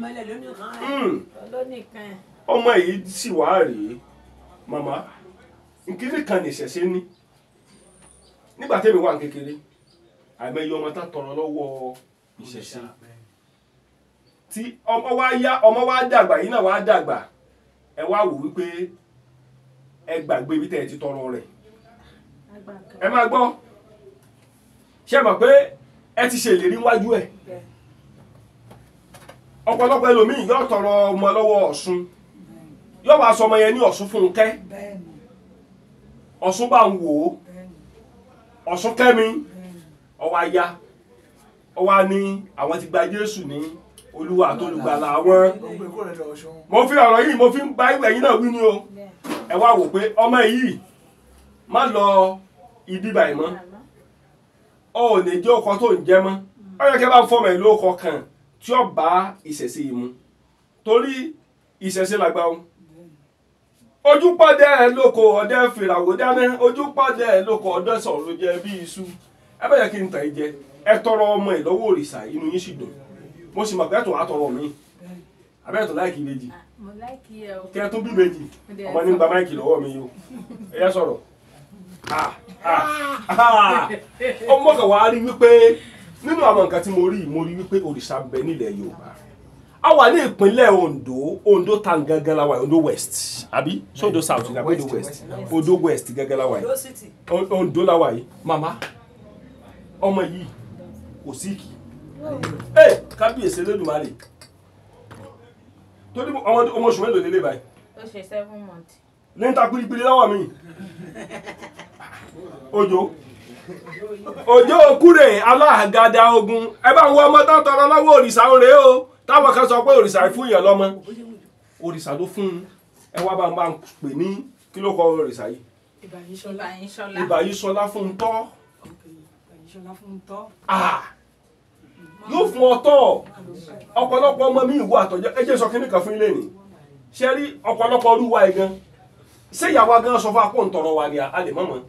Olónìkan ẹ̀. Ọmọ yìí sì wá rèé màmá nkiri kan nìṣẹ̀ṣe ní nígbà tẹ́mi wà kékeré àìmọye ọmọ tá tọrọ lọ́wọ́ ìṣẹ̀ṣe tí ọmọ wa yá ọmọ wa dàgbà yìí náà wá dàgbà ẹ wá wò wípé ẹ gbàgbé ibi tẹ́ ẹ ti tọrọ rẹ̀ ẹ máa gbọ́ ṣé mọ̀ pé ẹ ti ṣe ìlérí wájú ẹ̀ ọ̀pọ̀lọpọ̀ ẹlòmíì yóò tọrọ ọmọ lọ́wọ́ Ọ̀ṣun yóò wá sọ ọmọ yẹn ní Ọ̀ṣun Fúnkẹ́ Ọ̀ṣun bá ń wò ó Ọ̀ṣun Kẹ́mi ọwọ́ aya ọwọ́ ní àwọn ti gba Jésù ní Olúwa àtolùgbàlà àwọn. Mo fi ọ̀rọ̀ yìí mo fi ń bá ìwẹ̀ yín náà wí ni o ẹ wá wò pé ọmọ yìí má lọ ibi báyìí mọ́ ọ ò lè jẹ́ ọkọ tó ń jẹ́ mọ́ ọ yẹ kí ẹ bá fọmọ ẹ lóko kan tí ó bá ìṣẹ̀ṣe yìí mu torí ìṣẹ̀ṣe làgbà o. Ojú pàdé lóko ọdẹ fìràwọ̀ dáná ojú pàdé lóko ọdẹ sọ̀rọ̀ jẹ bí iṣu ẹ bá yẹ kí n tàn yín jẹ ẹ tọrọ ọmọ ẹ lọ́wọ́ òrìṣà inú yín sì dùn mo sì mọ̀ pé ẹ̀tọ́ àtọrọ mi abẹ́ẹ̀tọ́ láìkí ìbejì kí ẹ tún bí ìbejì ọmọ ní gba máìkì lọ́wọ́ mi yìí o ẹ yẹ sọ̀rọ̀ ọmọ kan wàá rí wípé nínú àwọn nǹkan tí mo rí wípé òrìṣà ń bẹ nílẹ̀ Yorùbá a wà ní ìpínlẹ̀ Ondo Ondo town gangan la wà Ondo West àbí so Ondo South ní àbí Ondo West Ondo West gangan la wà yìí Ondo la wà yìí màmá ọmọ yìí kò síkì ẹ kábíyèsí Elédùmarè torí ọmọ oṣù mélòó lélẹ̀ báyìí. Ó ṣe 7 months. Ní ta pírípírí lọ́wọ́ mi. Òjò Òjò Kúrè aláàgádá ogun. Ẹ bá ń wọ ọmọ tán tọrọ lọ́wọ́ òrìṣà ń rèé o. Táwọn kan sọ pé òrìṣà fún yàn lọ́mọ. Òrìṣà ló fún un. Ẹ wá bá ń bá ń pè ní kí ló kọ òrìṣà yìí? Ìbàyíṣọlá. Ìbàyíṣọlá fún un tọ́. Ìbàyíṣọlá fún un tọ́. Yóò fún ọ tọ́. Ọ̀pọ̀lọpọ̀ ọmọ mi ìwọ àtọ̀jọ́. Ẹ jẹ́ sọ kínní kan fún ilé ni. Ṣé rí ọ̀pọ̀lọpọ̀ olúwa ẹ̀ gan? Ṣé ìyàwó gan sọ fún apò ntọrọ wa ni a lè mọ̀mọ́?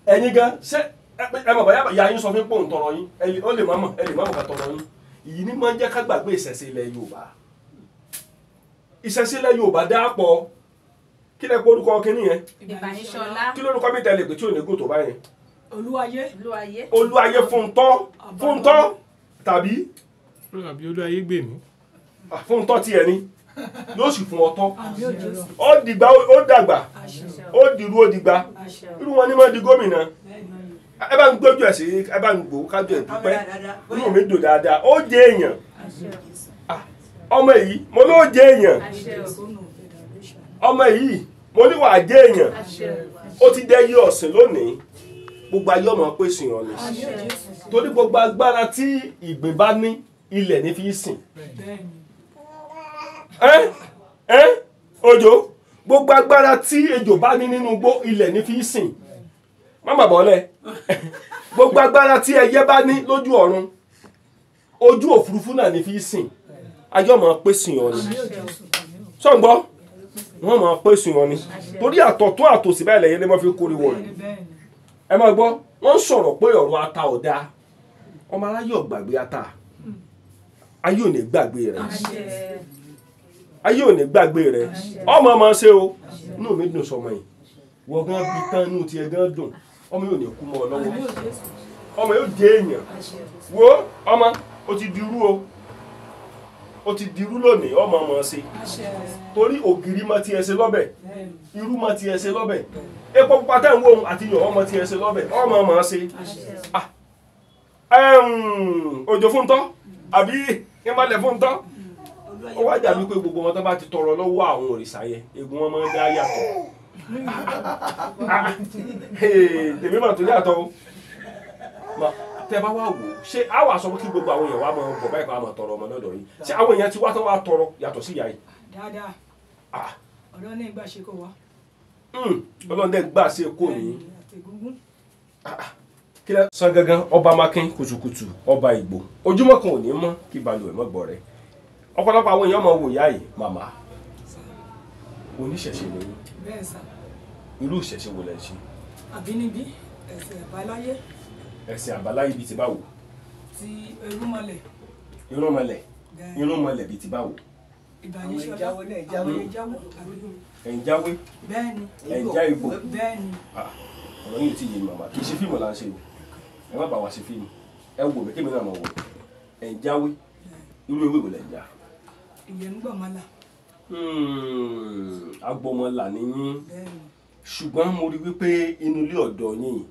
Ẹ̀yin gan ṣé ẹ mọ̀ báyà ìyá yín sọ fún pò ntọrọ yín? Ó lè mọ̀mọ́ ẹ lè mọ̀mọ́ ká tọrọ yín. Ìyí ni máa ń jẹ́ ká gbàgbé ìṣẹ̀ṣe ilẹ̀ Yorùbá. Ìṣẹ̀ṣe ilẹ̀ Yorùbá dá pọ̀. Kí lẹ pé orúkọ kínní yẹn? Ìbàyíṣọlá. Kí lórúkọ mi tẹ̀lé pé tí ò ní gùn tó báyẹn? Olúwayé. Olúwayé. Olúwayé Fúntọ́. Fúntọ́ tàbí. Àbí Olúwayé gbè mí. Fúntọ́ tiẹ̀ ni yóò sì fún ọtọ́. Ó dìgbà ó dàgbà ó dìrú ó dìgbà. Irú wọn ni máa di gómìnà. Ẹ bá ń gbójú ẹ̀ sí ẹ bá ń gbó kájọ ẹ̀ dúpẹ́. Inú mi dùn dáadáa. Ó jẹ èèyàn. Ọmọ yìí mo ló jẹ èèyàn. Ọmọ yìí mo ní wàá jẹ èèyàn. Ó ti dẹ́ yí ọ̀sìn lónìí. Gbogbo ayé ọmọ pé sìn ọ ni. Torí gbogbo agbára tí ìgbín bá ní ilẹ̀ ní fi sìn. Òjò gbogbo agbára tí ejò bá ní nínú igbó ilẹ̀ ní fi sìn. Má bàbọ̀ ọlẹ̀. Gbogbo agbára tí ẹyẹ bá ní lójú ọ̀run ojú òfurufú náà ní fi sìn. Ayé ọmọ pé sìn ọ ni. Sọ̀ǹgbọ́ wọ́n máa pé sìn ọ ni. Torí àtọ̀tún àtòsí báyìí lẹ́yìn lè má fi kórè wọ̀ ni. Ẹ máa gbọ́ wọ́n sọ̀rọ̀ pé ọ̀rọ̀ ata ọ̀dà ọmọ aráyé ò gbàgbé ata. Ayé ò ní gbàgbé rẹ̀. Ayé ò ní gbàgbé rẹ̀. Ọmọ ọmọ ṣe o. Inú mi dùn sọmọ yìí. Wọ́n gan bí tán inú tiẹ̀ gan dùn. Ọmọ yóò ní kú mọ́ ọ lọ́wọ́. Ọmọ yóò jẹ èèyàn. Wo ọmọ o ti dirú o. O ti dirú lónìí ọmọ ọmọ ṣe. Torí ògiri mọ tiẹ̀ ṣe lọ́bẹ̀. Irú mọ tiẹ̀ ṣe lọ́bẹ̀. Epo pupa tẹ́ ń wo ohun àti iyọ̀ ọmọ tiẹ̀ ṣe lọ́bẹ̀. Ọmọ ọmọ ṣe. Òjò Fúntọ́ àbí ìmọ̀lẹ̀ Fúntọ́. Ó wá dàbí pé gbogbo wọn tó bá ti tọrọ lọ́wọ́ àwọn òrìṣà yẹn egun wọn máa ń dá yàtọ̀. Tèmi mà tó yàtọ̀ o. Tẹ bá wá wò ó ṣé á wà sọ pé kí gbogbo àwọn èèyàn wá máa bọ̀ báyìí kó máa tọrọ ọmọ lọ́dọ̀ yìí. Ṣé àwọn èèyàn ti wá tán wá tọrọ yàtọ̀ sí ìyá yìí? Dáadáa. Ọlọ́run ní ìgbà ṣe kó wá. Ọlọ́run dẹ̀ gbà ṣe kó ní. Kí lẹ sọ gangan ọba Makin kùtùkùtù ọba Ìgbò ojúmọ́ kan ò ní mọ́ kí balùwẹ̀ mọ́ gbọ́ rẹ̀. Ọ̀pọ̀lọpọ̀ àwọn èèyàn máa wò ìyá yìí màmá oníṣẹ̀ṣe ni yín. Bẹ́ẹ̀ sà. Irú ìṣẹ̀ṣe wo lẹ ń ṣe? Àbínibí ẹ̀sìn àbáláyé. Ẹ̀sìn àbáláyé bíi ti báwo? Ti irúnmọlẹ̀. Irúnmọlẹ̀ irúnmọlẹ̀ bíi ti báwo? Ìbàyíṣọlá àwọn ìjáwó. Ẹ̀ ń jáwé. Bẹ́ẹ̀ni. Ẹ̀ ń já igbó. Bẹ́ẹ̀ni. Ọ̀rọ̀ yìí ò tí ì yé mi màmá kì í ṣe fíìmù là ń ṣe o. Ẹ má bà wá ṣe fíìmù. Ẹ wò mí kémi náà mọ̀ wò. Ẹ̀ ń jáwé. Irú ewé wo lẹ̀ ń já? Ìyẹn ń gbọ̀mọlà. Agbọmọlà ni yín. Ṣùgbọ́n mo rí wípé inú ilé ọ̀dọ̀ yín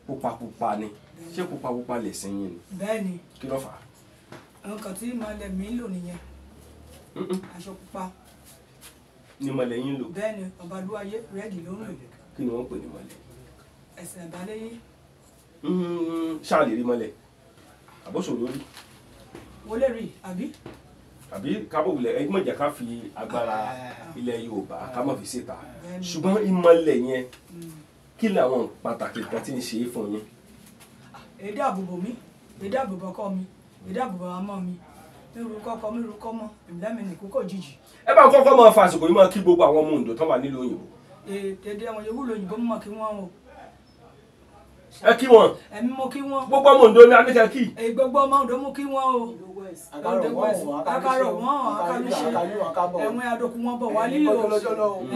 pupapupa ni. Ṣé pupapupa lè sin yín ni? Bẹ́ẹ̀ni. Kí ló fà á? Nǹkan tí ìmọ̀lẹ̀ mi ń lò nìyẹn. Aṣọ pupa. Ni ìmọ̀lẹ̀ yín lò? Bẹ́ẹ̀ni, Ọbalúayé rẹ́ẹ̀dì ló ń lò. Kí ni wọ́n ń pè ní ìmọ̀lẹ̀? Ẹ̀sìn àbáláyé. Ṣáà lè rí ìmọ̀lẹ̀? Àbọ̀sọ̀ lórí. Mo lè rí àbí? Àbí kábọ̀wulẹ̀ ẹ má jẹ́ ká fi agbára ilẹ̀ Yorùbá ká má fi síta. Ṣùgbọ́n ìmọ̀lẹ̀ yẹn kí làwọn pàtàkì kan tí ń ṣe é fún yín? Èdè àbùbò mi, èdè àbùbò ọkọ mi, èdè àbùbò àmọ́ mi, mi rú kọ́kọ́ mi rú kọ́mọ, ìmìlẹ́mi nìkú kò jìjì. Ẹ bá kọ́kọ́ máa fa àsìkò yìí máa kí gbogbo àwọn ọmọ Oǹdó tán wà nílùú òyìnbó. Dédé àwọn yòówù lóyìnbó mọ̀ kí wọ́n o. Ẹ kí wọn. Ẹ̀mí mo kí wọn. Gbogbo ọmọ Oǹdó ni Aníkẹ́ kí. Gbogbo ọmọ Oǹdó mú kí wọn o. Akarọ̀ wọn akarúṣe ẹ̀wọ̀n adokun wọn bọ̀ wá lílo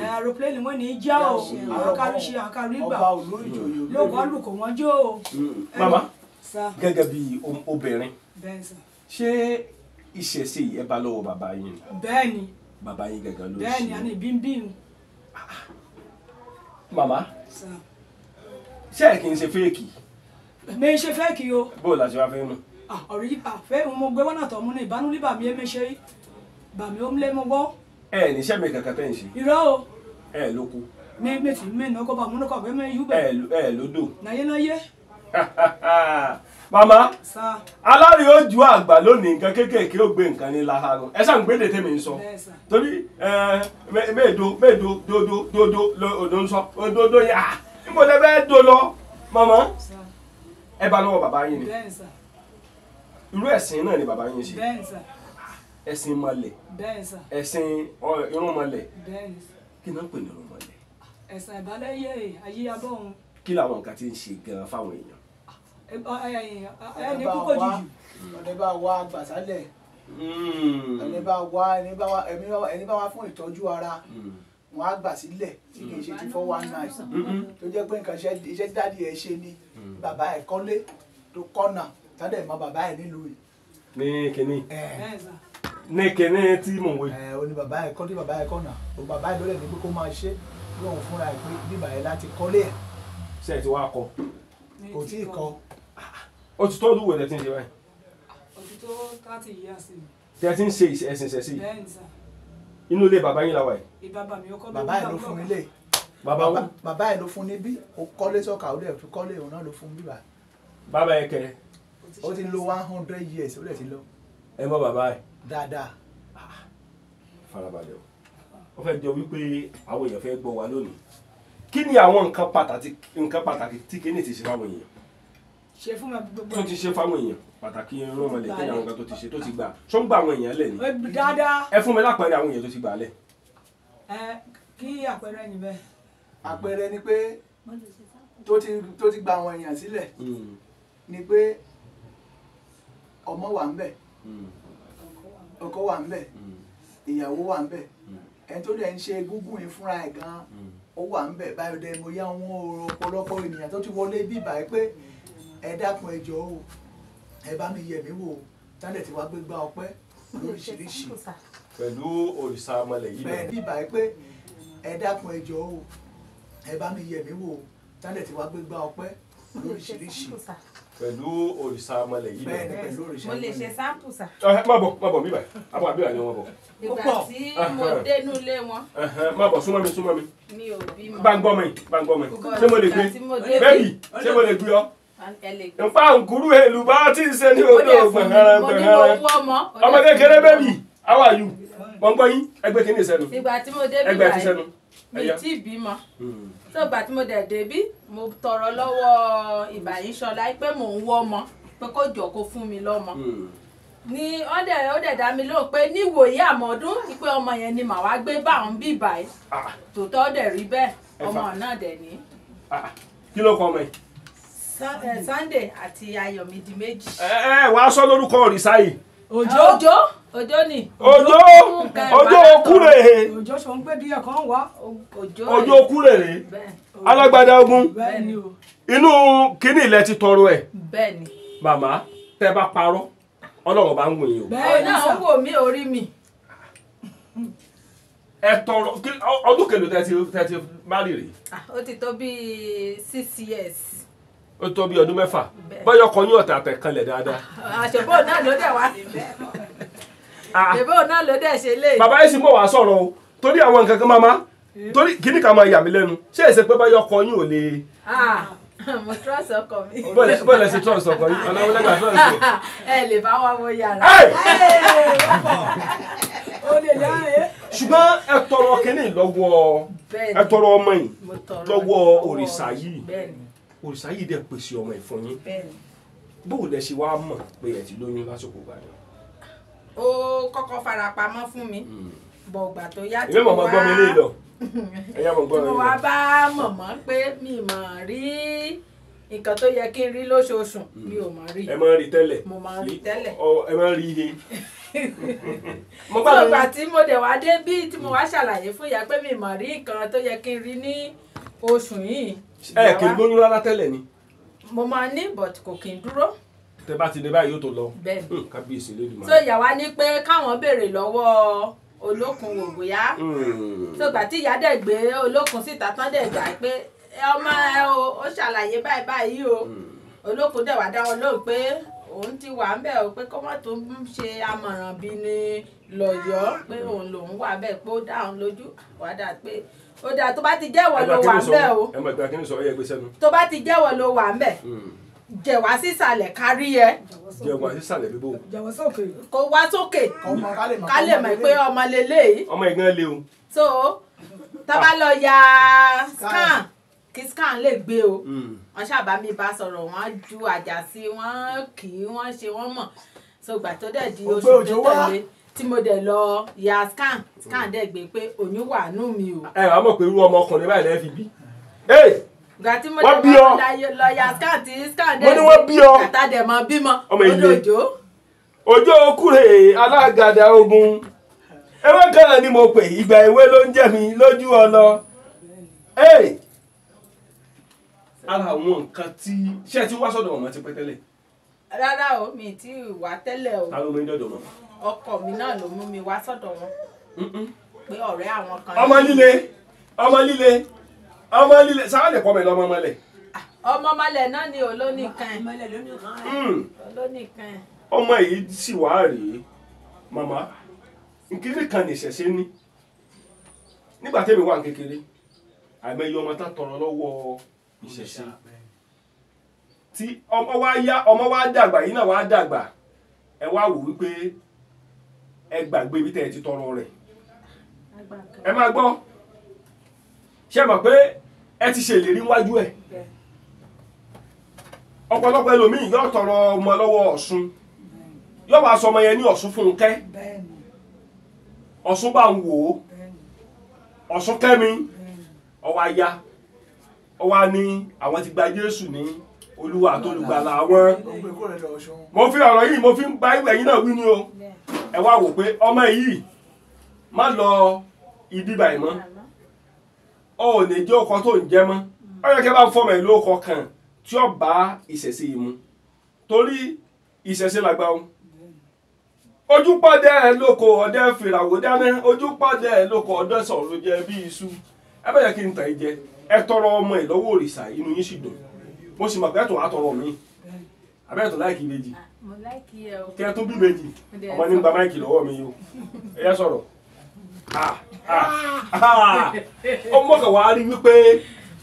aeroplane wọn ní í já o akarúṣe akarúgbà lóko àlùkò wọn jó o. Màmá gẹ́gẹ́ bí obìnrin ṣé ìṣẹ̀ṣe yìí ẹ bá lọ́wọ́ bàbá yín ni? Bẹ́ẹ̀ni. Bàbá yín gẹ́gẹ́ ló ṣe. Bẹ́ẹ̀ni àní bímbím. Màmá ṣé ẹ kì í ṣe fẹ́ẹ̀kì? Mi ṣe fẹ́ẹ̀kì o. Bó o la ṣe wá fẹ́ mọ̀? Ọ̀rọ̀ yìí fẹ́ mo gbé wọ́n àtọ̀ mu ní ìbánú ní bàmí ẹ̀mí ṣe bàmí ó ń lé mo gbọ́. Ẹ ní iṣẹ́ mi kankan tẹ́ ń ṣe. Irọ́ o. Ẹ lóko. Mi mi ti mi nà kó bá múnú kọ̀ bẹ́ẹ̀ mi yú bẹ́ẹ̀. Ẹ lódò. Nàyé náyé. Màmá alárìí ojú àgbà lónìí nǹkan kéékèèké ó gbé nǹkan ní láhàánú ẹ ṣáà ń gbédè tèmi ń sọ torí mẹ́ẹ̀dó mẹ́ẹ̀dó dodo dodo odò ń sọ òdodo yà níbo lẹ fẹ́ do lọ màmá ẹ bá lọ́wọ́ bàbá yín ni irú ẹ̀sìn náà ni bàbá yín ṣe ẹ̀sìn mọ̀lẹ̀ ẹ̀sìn irúnmọlẹ̀ kí náà ń pè ní irúnmọlẹ̀. Ẹ̀sìn ìbálẹ̀ ayé abọ́ òun. Kí làwọn nǹkan ti ń ṣe gan-an fáwọn èèyàn? Ẹni kúkọ jùjù. Ẹni bá wá gbàsálẹ̀, ẹni bá wá ẹni bá wá fún ìtọ́jú ara, wọn á gbà sílẹ̀ tí kì í ṣe ti 419 tó jẹ́ pé nǹkan iṣẹ́ tí dáàdi ẹ̀ ṣe ni bàbá ẹ̀ kọ́lé tó kọ́nà tádẹ̀ mọ́ bàbá ẹ̀ nílùú yìí. Ní kínní ní kínní tí mò ń wé. Ẹ o ní bàbá ẹ̀ kọ́lé bàbá ẹ̀ kọ́nà bàbá ẹ̀ ló lẹ̀ ní pé kó máa ṣe lóun fúnra ẹ̀ pé bíbà ẹ̀ láti kọ́lé ẹ̀. Ṣé ẹ ti wá kọ́? Kò tí ì kọ́. Ó ti tọ́jú wo lẹ ti ń ṣe báyìí? Ó ti tó 30 years. Tí ẹ ti ń ṣe ẹ̀sìn ìṣẹ̀sí yìí? Inú ilé bàbá yín la wà yìí? Bàbá mi ó kọ́ bàbá ẹ̀ ló fún ilé. Bàbá ẹ̀ ló fún níbí, ó kọ́lé sọ́kà, ó dẹ̀ fi kọ́lé òun náà ló fún bíbà. Bàbá ẹ kẹ. Ó ti lo 100 years, ó dẹ̀ ti lọ. Ẹ mọ bàbá ẹ. Dáadáa. Farabalẹ̀ o. Ó fẹ́ jọ wípé àwọn èèyàn fẹ́ gbọ́ wa lónìí. Kí ni àwọn nǹkan pàtàkì tí kíní ti ṣe fáwọn èèyàn? Ṣe fún mi gbogbo. Tó ti ṣe fáwọn èèyàn pàtàkì irúnmọlẹ̀ kí ni àwọn nǹkan tó ti ṣe tó ti gbà ṣó ń gba àwọn èèyàn lẹ̀ ni. Dáadáa. Ẹ fún mi lápẹẹrẹ àwọn èèyàn tó ti gbà lẹ̀. Ẹ kí àpẹẹrẹ yìí bẹ́ẹ̀. Àpẹẹrẹ ni pé tó ti gba àwọn èèyàn sílẹ̀ ni pé ọmọ wà ń bẹ̀, ọkọ wà ń bẹ̀, ìyàwó wà ń bẹ̀, ẹni tó dẹ̀ ń ṣe egúngún yìí fúnra ẹ̀ gan-an ó wà ń bẹ̀. Báyọ̀ dẹ̀ mo yá àwọn ọ̀pọ̀lọpọ̀ ènìyàn tó ti wọlé bí báyìí pé ẹ dákun ẹ jọ̀ọ́ o, ẹ bá mi yẹ̀ mí wò ó, tálẹ̀ tí wàá gbégbá ọpẹ́ lóríṣiríṣi. Pẹ̀lú òrìṣà ọmọlẹ̀ yìí. Bẹ́ẹ̀ bí báyìí pé ẹ dákun ẹ jọ̀ọ́ o, ẹ bá mi yẹ̀ mí wò ó, tálẹ̀ tí wàá gbégbá ọpẹ́ lóríṣiríṣi. Pẹ̀lú òrìṣà ọmọlẹ̀ yìí. Bẹ́ẹ̀ni pẹ̀lú òrìṣà ọmọlẹ̀. Mo lè ṣe sáǹpù sà. Má bọ̀ bíbà àbọ̀ àbíbà ni wọ́n bọ̀. Ìgbà tí mo dénú ilé wọn. Má bọ̀ súnmọ́ mi súnmọ́ mi. Mi ò bímọ. Bá ń gbọ́ mi bá ń gbọ́ mi. Ṣé mo lè gbé? Bẹ́ẹ̀ni ṣé mo lè gbé ọ? Nfa nkuru èlùbọ́ tí ń ṣe ní odò gbọ̀ngàn gbọ̀ngàn. Ọmọ kékeré bẹ́ẹ̀bì, how are you? Wọ́n gbọ́ yín, ẹgbẹ́ kìíní sẹ́nu. Ìgbà tí mo dé bí báyìí, mi tí bímọ. Tó ìgbà tí mo dẹ̀ débí, mo tọrọ lọ́wọ́ Ìbàyíṣọlá pé mò ń wọ́ ọmọ, pé kó jọ kó fún mi lọ́mọ. Ní ó dẹ̀ dá mi lóhùn pé níwòye àmọ́dún pé ọmọ yẹn ni màá wá gbé bá òun bí báyìí. Tòótọ́ ó dẹ̀ rí bẹ́ẹ̀, ọmọ náà dẹ̀ ní. Kí ló kọ ọmọ yìí? Sunday àti Ayọ̀mídì méjì. Ẹ wàá sọ lórúkọ òrìṣà yìí. Òjó Òjó ni. Òjó Òjó okúrè. Òjó sọ ń gbé díẹ̀ kan wá. Òjó okúrè rè alágbádá ogun inú kínní ilẹ̀ ti tọrọ ẹ̀. Bẹ́ẹ̀ni. Màmá tẹ́ bá parọ́ Ọlọ́run bá ń wò yín o. Bẹ́ẹ̀ni náà ń wò mí orí mi. Ẹ tọrọ ọdún kèlò tẹ́ ti má rì rè. Ó ti tó bíi 6 years. Ó tó bí ọdún mẹ́fà báyọ̀ kọ yín ọ̀tẹ̀ àtẹ̀kanlẹ̀ dáadáa. Àṣebó náà ló dẹ̀ wá. Àṣebó náà ló dẹ̀ ṣe lé. Bàbá yìí sì mọ̀ wá sọ̀rọ̀ o torí àwọn nǹkan kan máma torí kíní kan máa yà mí lẹ́nu ṣé èsè pé báyọ̀ kọ yín ò lè. Mo trust ọkọ mi. Bọ́ọ̀lù ẹ ṣe trust ọkọ yín ọ̀nà wọlé gbà trust o. Ẹ lè bá wa wo yàrá. Ṣùgbọ́n ẹ tọrọ kíní lọ́wọ́ ẹ tọrọ ọmọ yìí lọ́wọ́ òrìṣà yìí òrìṣà yìí dẹ̀ pèsè ọmọ ẹ̀ fún yín bóò lẹ ṣe wá mọ̀ pé ẹ ti lóyún lásìkò ìgbà náà. Ó kọ́kọ́ farapamọ́ fún mi bọ̀ ìgbà tó yá tí mo wá tí mo wá bá mọ̀mọ́ pé mi mọ̀ rí nǹkan tó yẹ kí n rí lóṣooṣù mi ò mọ̀ rí. Ẹ máa ń rí tẹ́lẹ̀. Mo máa ń rí tẹ́lẹ̀. Ẹ máa ń rí ihe. Mo gbà tí mo dẹ̀ wá dé bí tí mo wá ṣàlàyé fún ìyá pé mi mọ̀ rí nǹkan tó yẹ kí n rí ní oṣù yìí. Ẹ kì í lóyún rárá tẹ́lẹ̀ ni. Mo máa ní but kò kì í dúró. Tẹ bá ti dé báyìí yóò tó lọ. Bẹ́ẹ̀ni. Kábíyèsí Elédùmarè. So ìyá wa ní pé káwọn béèrè lọ́wọ́ olókun wò bóyá. So ìgbà tí ìyá dẹ̀ gbé olókun síta tán dẹ̀ gbà pé ọmọ ẹ o ó ṣàlàyé báyìí báyìí o. Olókun dẹ̀ wá dá wọn lóhùn pé òun ti wà ń bẹ̀ o, pé kó má tó ń ṣe amọ̀ràn bí ní lọ́yọ̀ọ́, pé òun lòun wà bẹ́ẹ̀, pé ó dá òun lójú. Wàdà pé ó dáa, tó bá ti jẹ́wọ́ ló wà ń bẹ̀ o, tó bá ti jẹ́wọ́ ló wà ń bẹ̀, jẹ̀ wá sísàlẹ̀ kárí ẹ. Jẹ̀ wá sísàlẹ̀ bíbó. Jẹ̀ sókè. Kó wá sókè ká lè mọ̀ pé ọmọ leléyìí. Ọmọ ìgbọ́n le o. So tá bá lọ ya scan, kí scan lè gbé o. Wọ́n ṣàbá mi bá sọ̀rọ̀, wọ́n ju àjà sí, wọ́n kì í, wọ́n ṣe wọ́n mọ̀. So gbà tó dẹ̀ di oṣù tó tẹ̀lé tí mo dẹ̀ lọ ya scan, scan dẹ̀ gbé pé oyún wà nú mi o. Ẹ wàá mọ̀ pé irú ọmọkùnrin báyìí lẹ́ẹ̀ fi bí. Gbà tí mo dẹ̀ lọ ya scan tí scan dẹ̀ gbé kàtà dẹ̀ mọ bímọ odòjò. Òjò Kúrè alágàdá ogun, ewé kan ni mo pè, ìgbà ewé ló ń jẹ́ mi lójú ọlọ. Ara àwọn nǹkan tí ṣé ẹ ti wá sọ́dọ̀ màmá ti pẹ́ tẹ́lẹ̀? Rárá o, mi ti wá tẹ́lẹ̀ o. Ta ló mú yín dọ̀dọ̀ màmá? Ọkọ mi náà ló mú mi wá sọ́dọ̀ wọn, pé ọ̀rẹ́ àwọn kan. Ọmọ líle, ọmọ líle, ọmọ líle, sáà lè pọ́ mi lọ́mọ mọ́lẹ̀. Ọmọ mọ́lẹ̀ náà ni olónìkan ẹ̀. Olónìkan ẹ̀. Ọmọ yìí sì wá rèé màmá, nkiri kan ní ìṣẹ̀ṣe ní. Nígbà tẹ́mi wà kékeré, àìmọye ọmọ tá tọrọ lọ́wọ́ ìṣẹ̀ṣe tí ọmọ wa yá, ọmọ wa dàgbà, yìí náà wá dàgbà, ẹ wá wò wípé ẹ gbàgbé ibi tẹ́ ẹ ti tọrọ rẹ̀. Ẹ máa gbọ́, ṣé mọ̀ pé ẹ ti ṣèlérí wájú ẹ̀. Ọ̀pọ̀lọpọ̀ ẹlòmíì yóò tọrọ ọmọ lọ́wọ́ Ọ̀ṣun, yóò wá sọ ọmọ yẹn ní Ọ̀ṣun Fúnkẹ́, Ọ̀ṣun bá ń wò ó, Ọ̀ṣun Kẹ́mi, ọwọ́ aya ọwọ́ ní àwọn ti gba Jésù ní Olúwa àtolùgbàlà àwọn. Mo fi ọ̀rọ̀ yìí, mo fi ń bá ìwẹ̀ yìí náà wí ni o. Ẹ wá wò pé ọmọ yìí má lọ ibi báyìí mọ́, ọ ò lè jẹ́ ọkọ tó ń jẹ́ mọ́. Ọ yẹ kí ẹ bá fọmọ ẹ lóko kan tí ó bá ìṣẹ̀ṣe yìí mu, torí ìṣẹ̀ṣe làgbà o. Ojú pọ́dẹ lóko ọdẹ fìràwọ̀ dáná, ojú pọ́dẹ lóko ọdẹ sọ̀rọ̀ jẹ bí iṣu. Ẹ bá yẹ kí n tàn yín jẹ, ẹ tọrọ ọmọ ẹ lọ́wọ́ òrìṣà, inú yín sì dùn. Mo sì mọ̀ pé ẹ̀tọ́ àtọrọ mi, àbẹ́ẹ̀tọ́ láìkí ìbejì, kí ẹ tún bí ìbejì. Ọmọ ní gba máìkì lọ́wọ́ mi yìí o, ẹ yá sọ̀rọ̀. Ọmọ kan wàá rí wípé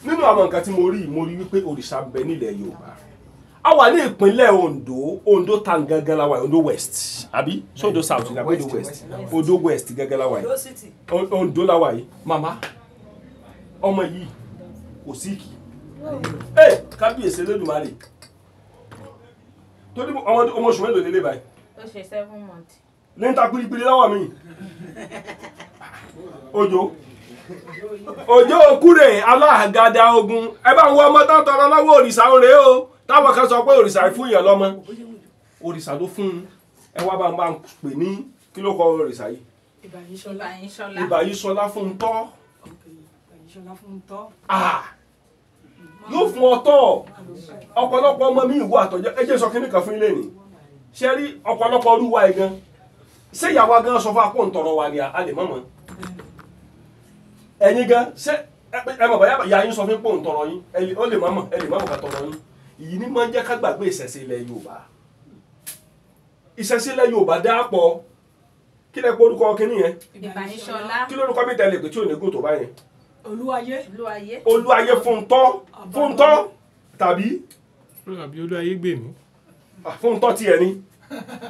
nínú àwọn nǹkan tí mo rí wípé òrìṣà ń bẹ nílẹ̀ Yorùbá. A wà ní ìpínlẹ̀ Ondo, Ondo town gangan la wà, Ondo West àbí ṣé Ondo South ní àbí Ondo West? Ondo West gangan la wà yìí, Ondo la wà yìí. Màmá, ọmọ yìí kò síkì. Ẹ kábíyèsí Elédùmarè, torí ọmọ oṣù mélòó lélẹ̀ báyìí? Ó ṣe 7 months. Ní ta pírípírí lọ́wọ́ mi. Òjò Òjò Kúrè alágàdá ogun, ẹ bá ń wọ ọmọ tó ń tọrọ lọ́wọ́ òrìṣà òrè o. Táwọn kan sọ pé òrìṣà fún yàn lọ́mọ, òrìṣà ló fún un. Ẹ wá bá ń bá ń pè ní kí ló kọ òrìṣà yìí? Ìbàyíṣọlá fún un tọ́. Yóò fún ọ tọ́. Ọ̀pọ̀lọpọ̀ ọmọ mi ìwọ àtọ̀jọ́, ẹ jẹ́ sọ kínní kan fún ilé ni. Ṣé rí ọ̀pọ̀lọpọ̀ olúwa ẹ̀ gan? Ṣé ìyàwó gan sọ fún apó ń tọrọ wa ni a lè mọ̀mọ́? Ẹ̀yin gan, ṣé ẹ mọ̀ báyà ìyá yín sọ fún pò ń tọrọ yín, ó lè mọ̀mọ́, ẹ lè mọ̀mọ́ ká tọrọ yín. Ìyí ni máa ń jẹ́ ká gbàgbé ìṣẹ̀ṣe ilẹ̀ Yorùbá. Ìṣẹ̀ṣe ilẹ̀ Yorùbá dá pọ̀. Kí lẹ pé orúkọ kínní yẹn? Ìbàyíṣọlá. Kí lórúkọ mi tẹ̀lé pé tí ò ní gùn tó bá yẹn? Olúwayé. Olúwayé Fúntọ́, Fúntọ́ tàbí. Àbí Olúwayé gbè mí. Fúntọ́ tiẹ̀ ni,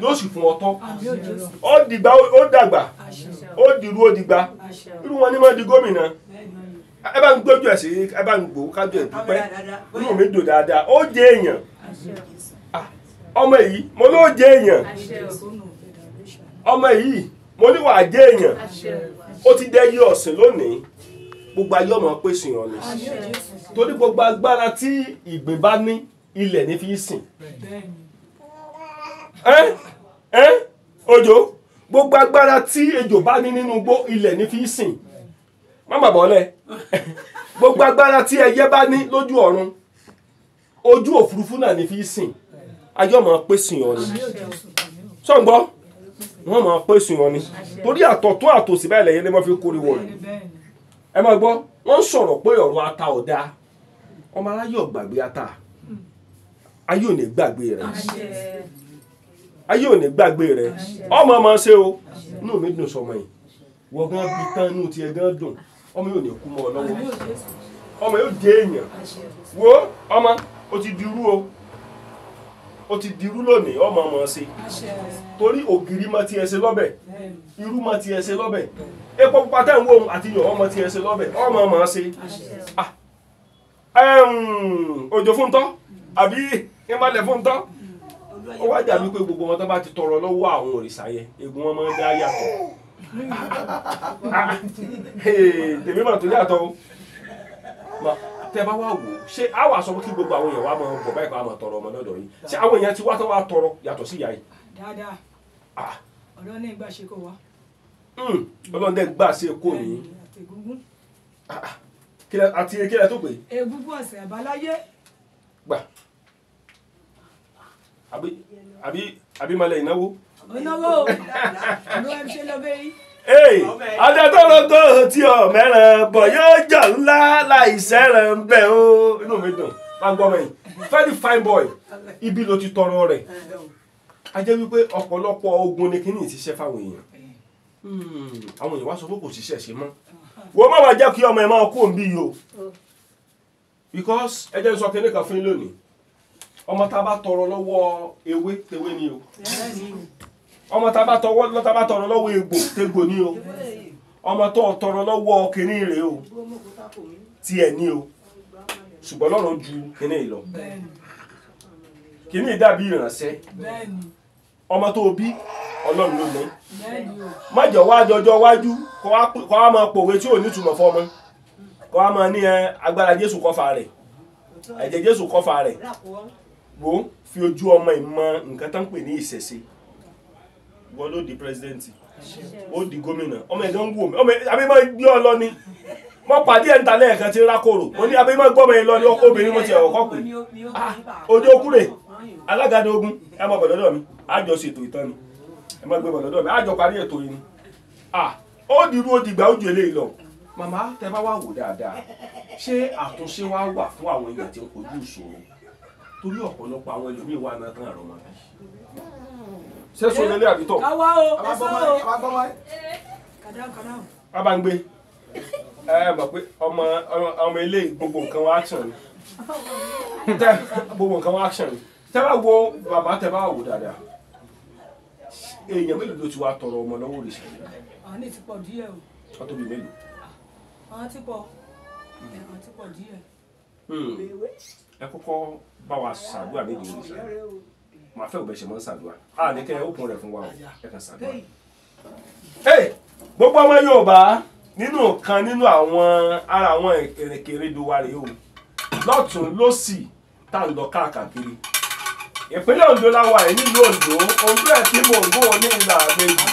yóò sì fún ọtọ́. Ó dìgbà, ó dàgbà, ó dìrú, ó dìgbà. Irú wọn ni máa di gómìnà. Ẹ bá ń gbójú ẹ̀ sí, ẹ bá ń gbó kájọ ẹ̀ dúpẹ́. Inú mi dùn dáadáa, ó jẹ èèyàn. Ọmọ yìí, mo ló jẹ èèyàn. Ọmọ yìí, mo ní wàá jẹ èèyàn. Ó ti dẹ́yẹ ọ̀sìn lónìí. Gbogbo ayé ọmọ pé sìn ọ̀nà, torí gbogbo agbára tí ìgbín bá ní ilẹ̀ ní fi sìn. Òjò, gbogbo agbára tí ejò bá ní nínú igbó ilẹ̀ ní fi sìn. Má bàbá ọlẹ. Gbogbo agbára tí ẹyẹ bá ní lójú ọ̀run, ojú òfurufú náà ní fi sìn. Ayé ọmọ pé sìn ọ̀nà. Sọ̀ǹgbọ́, wọ́n máa pé sìn ọ̀nà, torí àtọ̀tún àtòsí báyìí lẹ́yìn lè mọ́ fi kórè wọ̀nyí. Ẹ máa gbọ́, wọ́n ń sọ̀rọ̀ pé ọ̀rọ̀ ata ọ̀dà, ọmọ aráyé ò gbàgbé ata, ayé ò ní gbàgbé rẹ̀. Ayé ò ní gbàgbé rẹ. Ọmọ ọmọ ṣe o. Inú mi dùn sọmọ yìí. Wọ́n gan bí tán inú tiẹ̀ gan dùn. Ọmọ yóò ní kú mọ́ ọ lọ́wọ́. Ọmọ yóò jẹ́ èèyàn. Wo ọmọ o ti dirú o. O ti dirú lónìí ọmọ ọmọ ṣe. Torí ògiri máa ti ẹ ṣe lọ́bẹ̀. Irú máa ti ẹ ṣe lọ́bẹ̀. Epo pupa tẹ́ ń wo ohun àti yọ̀ ọmọ ti ẹ ṣe lọ́bẹ̀. Ọmọ ọmọ ṣe. Òjò fún tọ́ àbí ìmọ̀lẹ̀ fún tọ́. Ó wá dàbí pé gbogbo wọn tó bá ti tọrọ lọ́wọ́ àwọn òrìṣà yẹn egun wọn máa ń dá yàtọ̀. Tèmi mà tó yàtọ̀ o. Tẹ bá wá wò ó ṣé á wà sọ pé kí gbogbo àwọn èèyàn wá máa bọ̀ báyìí kó á máa tọrọ ọmọ lọ́dọ̀ yìí ṣé àwọn èèyàn ti wá tó wá tọrọ yàtọ̀ sí ìyá yìí. Dáadáa Ọlọ́run ní ìgbà ṣe kó wá. Ọlọ́run dẹ́ gbà ṣe kó ní. Àti kílẹ̀ tó pè. Egúngún ọ̀sẹ̀ àbáláyé. Gbà àbí malẹ̀ ìnáwó. Ìnáwó ló ẹ ṣe lọ bẹ́ẹ̀ yìí. Adẹ́tọ́lọ́gọ́ tí ọ mẹ́ràn bọ̀ yóò jọ ńlá láìsẹ́ràn ń bẹ̀ o. Inú mi dùn, máa ń gbọ́ mẹ́yìn. Very fine boy, ibi ló ti tọrọ rẹ̀. A jẹ́ wípé ọ̀pọ̀lọpọ̀ ogun ni kíní ti ṣẹ́ fáwọn èèyàn. Àwọn èèyàn wá sọ pé kò ṣiṣẹ́ ṣe mọ́. Wo má wàá jẹ́ kí ọmọ ẹ̀ máa kú òǹbí yìí o. Because ẹ jẹ́ n sọ kíní kan fún yín lónìí. Ọmọ tá a bá tọrọ lọ́wọ́ ewé tewé ni o. Ọmọ tá a bá tọrọ lọ́wọ́ egbò tegbò ni o. Ọmọ tó tọrọ lọ́wọ́ kínní rèé o, tiẹ̀ ni o. Ṣùgbọ́n Ọlọ́run ju kínní yìí lọ. Kínní dàbí ìránṣẹ́. Ọmọ tó bí Ọlọ́run ló ní. Má jẹ́ wá jọjọ́ wájú kó wá máa pòwe tí ò ní ìtumọ̀ fọmọ. Kó wá máa ní agbára Jésù kọfà rẹ̀. Ẹ̀jẹ̀ Jésù kọfà rẹ̀. Wo fi ojú ọmọ ìmọ̀ nǹkan tó ń pè ní ìṣẹ̀ṣe. Wọ́n ló di pírẹsidẹ́ǹtì, ó di gómìnà, ọmọ ẹ̀dọ́ ń wò mí, ọmọ abẹ́ máa gbé ọ lọ ni. Mo pàdé ẹ̀ ń ta lẹ́ẹ̀kan tí ń rákòrò, mo ní abẹ́ máa gbọ́ ọmọ yẹn lọ ni ọkọ obìnrin mo ti ẹ̀wọ̀ kọ́ pé. Ojú okúrè, alágàdo ogun, ẹ máa bọ̀ lọ́dọ̀ mi, á jọ ṣètò ìtàn ni, ẹ máa gbé bọ̀ lọ́dọ̀ mi, á jọ parí ètò yìí ni. Ó dirú ó dìgbà ó ju eléyìí lọ. Màmá tẹ bá wà wò dáadáa, ṣé àtúnṣe wá wà fún àwọn èèyàn tí ń kojú ìṣòro? Torí ọ̀pọ̀lọpọ̀ àwọn ẹlòmíín wà náà tán àrọ́mọ bí. Ṣé sọ lélẹ̀ àbí tọ̀? Káwá o, ẹ̀sọ́ o. Bàbá ń gbé. Ẹ mọ̀ pé ọmọ ilé gbogbo nǹkan wa action ni. Gbogbo nǹkan wa action ni. Tẹ́ bá wo bàbá tẹ́ bá wò dáadáa. Èèyàn mélòó ló ti wá tọrọ ọmọ lọ́wọ́ òrìṣà yìí? Àwọn ní ti pọ̀ díẹ̀ o. Wọ́n tó bí mélòó? Àwọn ti pọ̀. Àwọn ti pọ̀ díẹ̀. Ẹ kọ́kọ́ bá wa ṣàdúrà nídìí òrìṣà. Màá fẹ́ òbẹ̀ ṣe mọ́ ṣàdúrà. A ní kẹ́ ẹ ókun rẹ̀ fún wa o. Ẹ kàn ṣàdúrà. Gbogbo ọmọ Yorùbá nínú kan nínú àwọn ara àwọn èrèkèrèdò wa rèé o. Lọ́tùn lósì tá à ń lọ káàkiri. Ìpínlẹ̀ Oǹdó la wà yìí nílùú Oǹdó. Oǹdó ẹ̀ tí mò ń gbó ní ìlà méjì.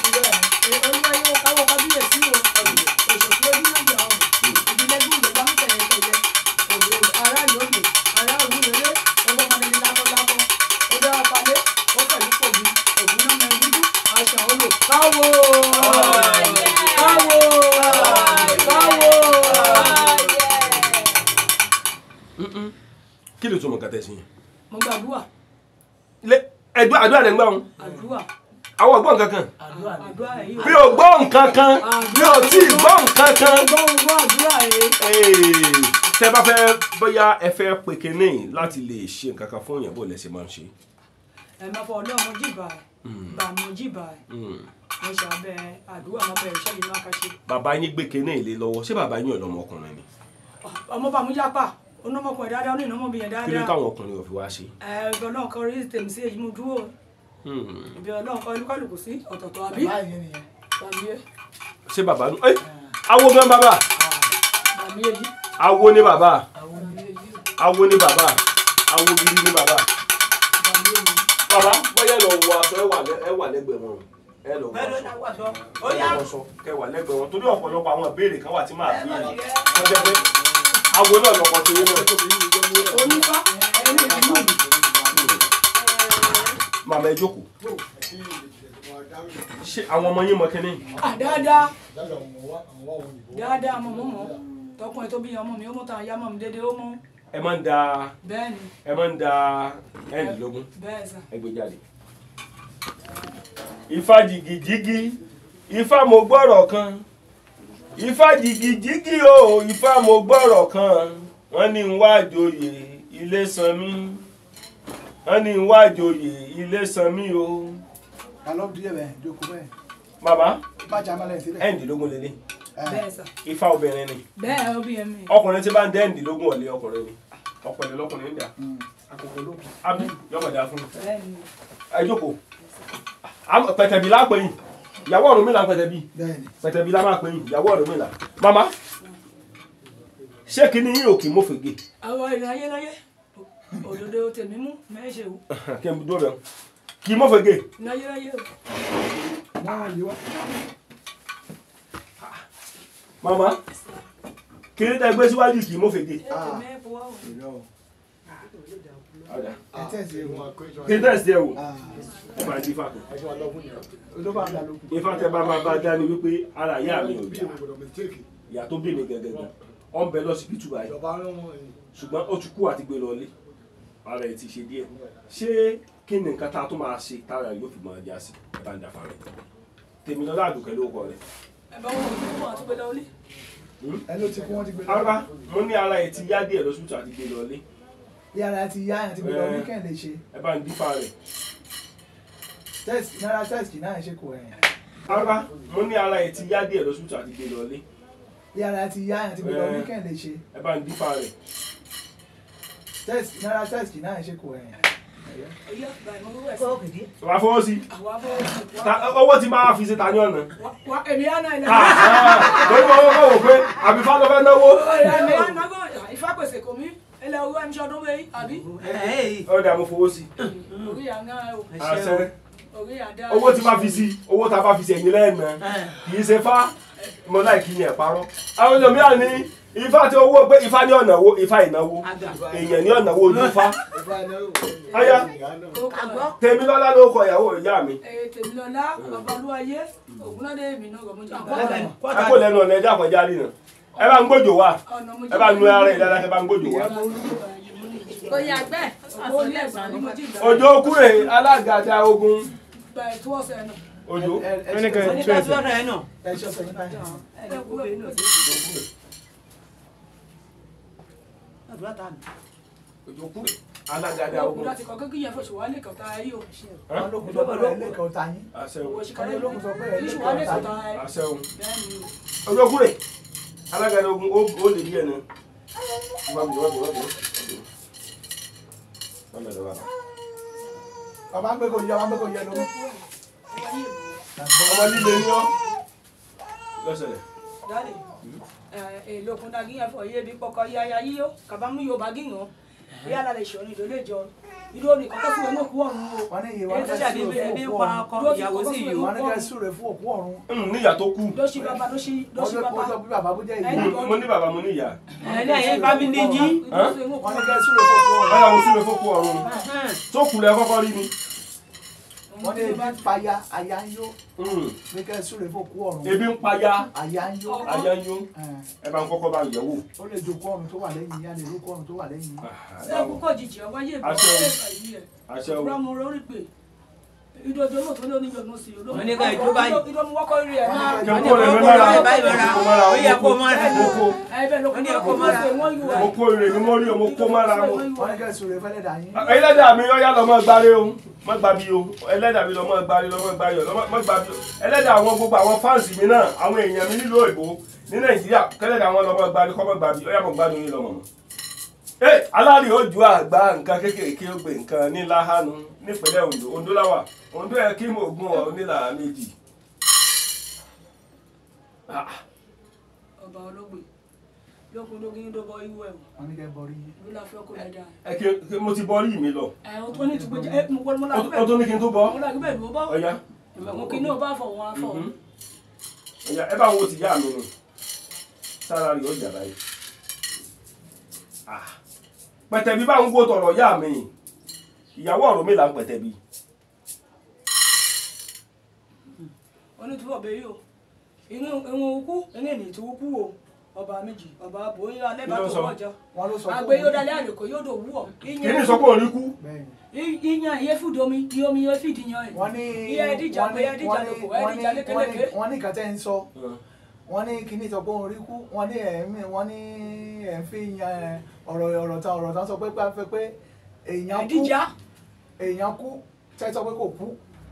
Kí ló tún mọ̀ kàtẹ́ sí yẹn? Mo gbàdúrà. Àdúrà lẹ́ ń gbà wọn. Àdúrà. Àwọn ò gbọ́ nǹkan kan. Àdúrà yìí. Mi ò gbọ́ nǹkan kan. Mi ò tí ì gbọ́ nǹkan kan. Gbọ́ àdúrà yìí. Tẹ́ bá fẹ́ bóyá ẹ fẹ́ pe kinní láti lè ṣe nǹkan kan fún èèyàn bó lẹ ṣe máa ń ṣe. Ẹ máa fọ Ọlọ́run mo jìbà ẹ̀. Bà mo jìbà ẹ̀. Mo ṣe abẹ àdúrà máa bẹ̀rẹ̀ iṣẹ́ yìí máa ka ṣe. Bàbá yín gbé kinní ilé lọ́wọ́, ṣé bàbá yín ọ̀dọ́mọkùnrin ni? Ọmọ bá mú yápa. Onímọ̀kùnrin dáadáa oní ìnáwó dáadáa. Kí ló táwọn ọkùnrin ò fi wá ṣe? Ẹ ẹ Ọlọ́run kan rí tèmi sí èyí mo dúró. Ibi Ọlọ́run kan olúkálùkù sí ọ̀tọ̀ọ̀tọ̀ àbí? Ṣé bàbá nù? Awo gan bàbá. Awo ni bàbá. Awo ni bàbá. Awo gidi ni bàbá. Bàbá bóyá lọ wọ aṣọ ẹ wà lẹ́gbẹ̀ẹ́ wọn. Ẹ lọ wọ aṣọ. Ẹ wọ aṣọ kẹ wà lẹ́gbẹ̀ẹ́ wọn torí ọ̀pọ̀lọpọ̀ àwọn ìbéèrè kan wà tí màá bí i. Awo náà lọkọ tó yé náà. Onífá ẹni ìlú mi. Màmá ẹ jókòó. Ṣé àwọn ọmọ yín mọ kínní? Dáadáa. Dáadáa mo mọ̀ mọ́. Tọkùnrin tó bí ọmọ mi ó mọ̀ tàn yá mọ̀ mi dédé ó mọ̀. Ẹ máa ń da. Bẹ́ẹ̀ni. Ẹ máa ń da 24. Bẹ́ẹ̀ sà. Ẹ gbé jáde. Ifá jìgìjìgì, Ifá mo gbọ́rọ̀ kan. Ifá jìgìjìgì o, Ifá mo gbọ́rọ̀ kan. Wọ́n ní ń wá joyè ilé san mí. Wọ́n ní ń wá joyè ilé san mí o. Àlọ́ díẹ̀ bẹ́ẹ̀ jókòó bẹ́ẹ̀. Bàbá ẹ̀ǹdínlógún lélẹ̀. Ifá obìnrin ni. Bẹ́ẹ̀ obìnrin mi. Ọkùnrin tí bá ń dẹ́ ẹ̀ǹdínlógún ọ̀lẹ́ ọkùnrin ni. Ọ̀pẹ̀lẹ̀ lọkùnrin ń dà. Àbí yọmọdé fún mi. Ẹ jókòó. Pẹ̀tẹ̀bí lápẹ̀ yìí. Ìyàwó Ọ̀rúnmìlà pẹ̀tẹ̀bí. Pẹ̀tẹ̀bí lá máa pè yín. Ìyàwó Ọ̀rúnmìlà. Màmá, ṣé kí ni yín ò kì í mọ̀fẹ̀gẹ̀? Àwọn ìrìn ayé láyé. Òdodo tèmi mú mẹ́ṣẹ̀ o. Kí n dúró bẹ́ẹ̀. Kì í mọ̀fẹ̀gẹ̀. Láyé láyé o. Màmá, kí ni tẹ́ gbé síwájú kì í mọ̀fẹ̀gẹ̀? Kí tẹ̀sí ẹ wò? Ẹ máa di ifá kan. Ifá tẹ bá máa bá dá ni wípé ara ìyá mi ò yá. Ìyá tó bí mi gẹ́gẹ́ ọ ń bẹ lọ́sibítù báyìí. Ṣùgbọ́n ó ti kú àti gbé lọlé. Ara ẹ̀ ti ṣe díẹ̀. Ṣé kí ni nǹkan tá a tún máa ṣe tára yóò fi máa já sí? Ẹ bá ń dàfa rẹ̀. Tèmilọ́lá Àdùkẹ́ ló kọ rẹ̀. Ẹ bá wọn kú àti gbé lọlé. Ẹ ló ti kú wọ́n ti gbé lọlé. Ara mo ní ara ẹ̀ ti yá díẹ̀ lọ́sibítù àti gbé lọlé. Yàrá ti yá àti gbé lọlé kẹ́ lè ṣe. Ẹ bá ń dífá rẹ̀. Náírà tẹ́sì náà ṣe kò ẹ̀yìn. Ara mo ní ara ẹ̀ ti yá díẹ̀ lọ́sibítù àti gbé lọlé. Yàrá ti yá àti gbé lọlé kẹ́ lè ṣe. Ẹ bá ń dífá rẹ̀. Náírà tẹ́sì náà ṣe kò ẹ̀yìn. Wà á fọwọ́ sí. Owó tí máa fi ṣe ta ní ọ̀nà. Èmi á náà ilẹ̀. Lórí wọn wọ́n wò pé àbí fá ló fẹ́ náwó. Èmi á náwó Ifá pèsè kò mí. Ilẹ̀ owó ẹni ṣọdún wẹ́yí àbí. Ọ̀dà mo fowó sí. Orí àná o. Àṣẹ. Orí àdá. Owó tí máa fi sí, owó tá a bá fi sí ẹ̀yìn lẹ́ẹ̀nà. Kì í ṣe fá. Mo láì kí yẹn parọ́. Àwọn ènìyàn ní Ifá tí owó pé Ifá ní ọ̀nà wo, Ifá ìnáwó. Èèyàn ní ọ̀nà wo ojú Ifá. Aya, Tèmilọ́lá ló kọ ìyàwó ìyá mi. Tèmilọ́lá, Babalúwayé, Ògúnládé mi náà gọ̀mọ́jú. Ẹ kò lẹ́nu ọ̀nà ẹja àkọjá rí nà. Ẹ bá ń gbójò wá. Ẹ bá ń nu ara ìdára ẹ bá ń gbójò wá. Kò yàgbẹ́. Òjò kúrè alágàdá ogun. Òjò. Òjò kúrè alágàdá ogun. Òjò kúrè alágàdá ogun ó lè bí ẹnu. Bàbá ń gbé kò yẹ, bàbá ń gbé kò yẹ lómi. Ọmọ líle ní ọ́ lọ́sẹ̀lẹ̀. Dáàdì, èlò kúndà gíyàn fọ iye bí pọkọ yáyá yíyó, kàbá mú Yorùbá gíyàn. Yálà lè ṣọ̀rọ̀ ìdólé jọ. Ìdó ní kọ́kọ́ fún ẹnu òkú ọ̀run o. Wọ́n ní iye wọn ní kẹ́ súre fún òkú ọ̀run. Níyà tó kú. Lóṣì bàbá lóṣì bàbá. Wọ́n sọ pé bàbá bó jẹ́ ìyá. Mo ní bàbá mo ní ìyá. Ẹni ẹ̀yin fámílì yín. Wọ́n ní kẹ́ súre fún òkú ọ̀run. Ọ̀yà mo súre fún òkú ọ̀run. Tó kù lẹ kọ́kọ́ rí mi. Wọ́n ní ebi ń paya, aya ń yó. Ní kẹ́ súre fún òkú ọ̀run. Ebi ń paya, aya ń yó. Aya ń yó. Ẹ bá ń kọ́kọ́ bá yẹ̀ wò. Ó lè jòkó ọ̀run tó wà lẹ́yìn, ìyá lè rókó ọ̀run tó wà lẹ́yìn. Ṣé kókó jìjì ọwọ́ yé bọ́ Àṣẹ o. Rọ́mù rọ́rì pé ìdọ̀jọ́ náà tó ní oníyọ̀nù sí i. Wọ́n ní ká ìjó báyìí. Ìdọ̀mú wọ́kọ̀ rí ẹ̀ náà. Kí n kó rẹ̀ mẹ́ra. Ó yẹ kó mọ́ra. Wọ́n ní kó mọ́ra. Mo kó rẹ̀ mi mọ́rí o, mo kó mọ́ra mo. Wọ́n ní kẹ́ súre fẹ́lẹ́dà yín. Ẹlẹ́dàá mi ọ̀yá lọ́mọ gbáre o. Má gba bí o. Ẹlẹ́dàá mi lọ́mọ gbáre lọ́mọ gbáre o. Má gba bí o. Ẹlẹ́dàá àwọn gbogbo àwọn fáǹsì mi náà, àwọn èèyàn mi nílùú òyìnbó ní Nàìjíríà, kẹ́lẹ́dàá àwọn lọ́mọ gbáre kọ́ mọ́ gba bí. Ọ̀yá mo gbádùn yín lọ́mọ mọ́. Aláàrí ojú àgbà nǹkan kéékèèké ó gbé nǹkan ní láhánu nípínlẹ̀ Ondo. Ondo láwà. Ondo ẹ kí mo gún ọ nílà méjì. Ọba olóògbé lókun lókun yín dọ́bọ̀ ìwú ẹ̀wọ̀n. Wọ́n ní kẹ́ bọrí yín. Ló la fi ọkọ rẹ̀ dá. Ẹ kí mo ti bọrí mi lọ. Ẹ o tó ní ìtúgbẹ́ jẹ́ mo wọ́n mo la O tó ní kí n tó bọ́. Mo la gbẹ́ ìlú bọ́. Ọ̀yá. Mo kí ní o bá fọ̀ wọn á fọ̀. Ọ̀yá ẹ bá wo ti yá mi ni. Sára rẹ̀ ó jà báyìí. Pẹ̀tẹ̀bí bá ń wo tọ̀rọ̀ yá mi. Ìyàwó Ọ̀rúnmìlà ń pẹ̀tẹ̀bí. Onítúbọ̀ bẹ́ẹ̀ yìí o. Ìwọ̀n òkú, ìwọ̀n ènìyàn tó kú o. Ọba méjì ọba bòóyá alẹ́ bá tó wọ́jọ́. Àgbẹ̀ yóò dalẹ̀ àlùkò yóò dò wú ọ. Kí ni sọ pé òní kú? Iyan iye fúdomi iye omi iye fìdí yan ẹ̀. Iye ẹdíjà pé ẹdíjà lóko ẹdíjà lékeleke. Wọ́n ní kàtẹ́ ń sọ. Wọ́n ní kíní sọ pé òun rí kú. Wọ́n ní wọ́n ní ẹ̀ ń fi yan ọ̀rọ̀ tán sọ pé pé èèyàn kú. Èèyàn kú tẹ́ sọ pé kò kú.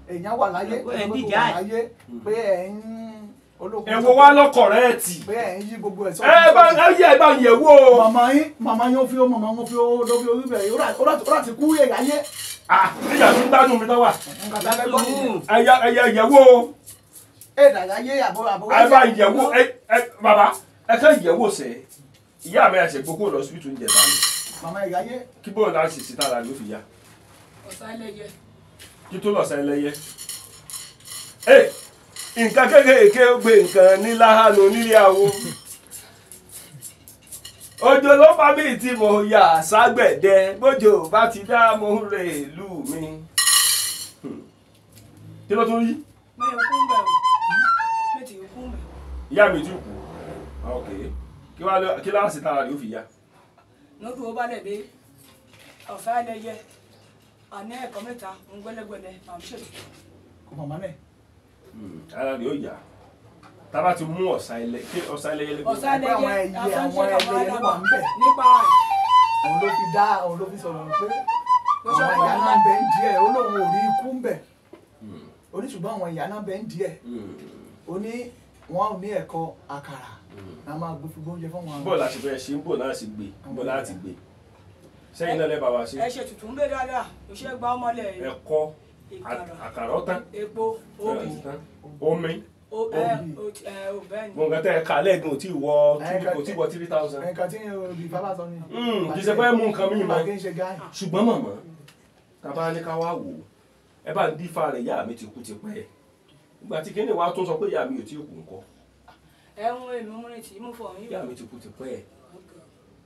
Èèyàn wà láyé pé kò wà láyé pé ẹ̀ ń ẹ̀wọ̀ wa lọ́kọ̀ rẹ̀ tì. Bẹ́ẹ̀ ń yí gbogbo ẹ̀ sọ́kùn. Ẹ bá ẹ yẹ ẹ bá yẹ̀ wò. Màmá yín ó fi màmá wọn fi ó lọ fi orí bẹ̀rẹ̀ ó láti kú yẹ̀ ayé. Nígbà tí ń gbádùn mi tán wà. Ẹ yẹ yẹ̀ wò. Ẹ dàda yé àbọ̀ àbọ̀. Ẹ bá yẹ̀ wò ẹ bàbá ẹ kẹ́ yẹ̀ wò sẹ́. Ìyá mi àṣẹ gbogbo lọ síbítù ń jẹ ta ni. Màmá ìyá yé. Kí bóun náà sì sí tára ló fi yá. Ọ̀sán ẹlẹ́yẹ. Kí tó lọ̀sán ẹlẹ́yẹ. Nǹkan kéékèèké gbé nǹkan ní láhàánú nílé àwo. Òjò ló fa mí tí mo yà ságbẹ̀dẹ bójò bá ti dá mo ń re ìlú mi. Kí ló tún rí? Mi ò kú mbẹ̀ o. Mi ti kú mbẹ̀. Ìyá mi ti kú. Ok. Kí ló sì tára rẹ̀ ó fi yá? Lọ́dún ó bá lẹ̀ dé ọ̀fẹ́ ẹlẹ́yẹ àní ẹ̀kọ́ mẹ́ta ń gbẹ́lẹ́gbẹ́lẹ́ à ń ṣètò. Kò màmá náà. Ara rẹ̀ ó yá tá a bá ti mú ọ̀sà ẹlẹ́yẹ ọ̀sà ẹlẹ́yẹ àwọn ẹyẹ ló wà ń bẹ̀ nípa rẹ̀. Òun ló fi dá òun ló fi sọ̀rọ̀ pé àwọn ìyá náà ń bẹ ń díẹ̀ ó lóun ò rí ikú ń bẹ̀ ó ní ṣùgbọ́n àwọn ìyá náà bẹ ń díẹ̀ ó ní wọn ò ní ẹ̀kọ́ àkàrà náà máa gbé fi gbóúnjẹ fún wọn. Bó la ṣe fẹ́ ṣe ń bò náà ṣe gbé bó láti gbé sẹ́yìn náà lẹ́bàá wa ṣe. Ẹ ṣe tuntun bẹ́ẹ̀ dáadáa òṣèré gba ọmọlẹ̀ ẹ̀kọ́ àkàrà ọ̀tán epo omi omi nǹkan tẹ́ ẹ kà lẹ́ẹ̀gan ò tí wọ kò tí wọ 3,000. Nǹkan tí olùfà bá sọ ni. Kì í ṣe pé mú nǹkan mi mọ́ ṣùgbọ́n màmá tàbá ní ká wá wò ó ẹ bá ń dífá rẹ̀ ìyá mi ti kú ti pẹ́ ìgbà tí kíní wa tún sọ pé ìyá mi ò tí ì kú ńkọ́. Ẹ̀hún èmi ń rìn tí mú fọ yín. Ìyá mi ti kú ti pẹ́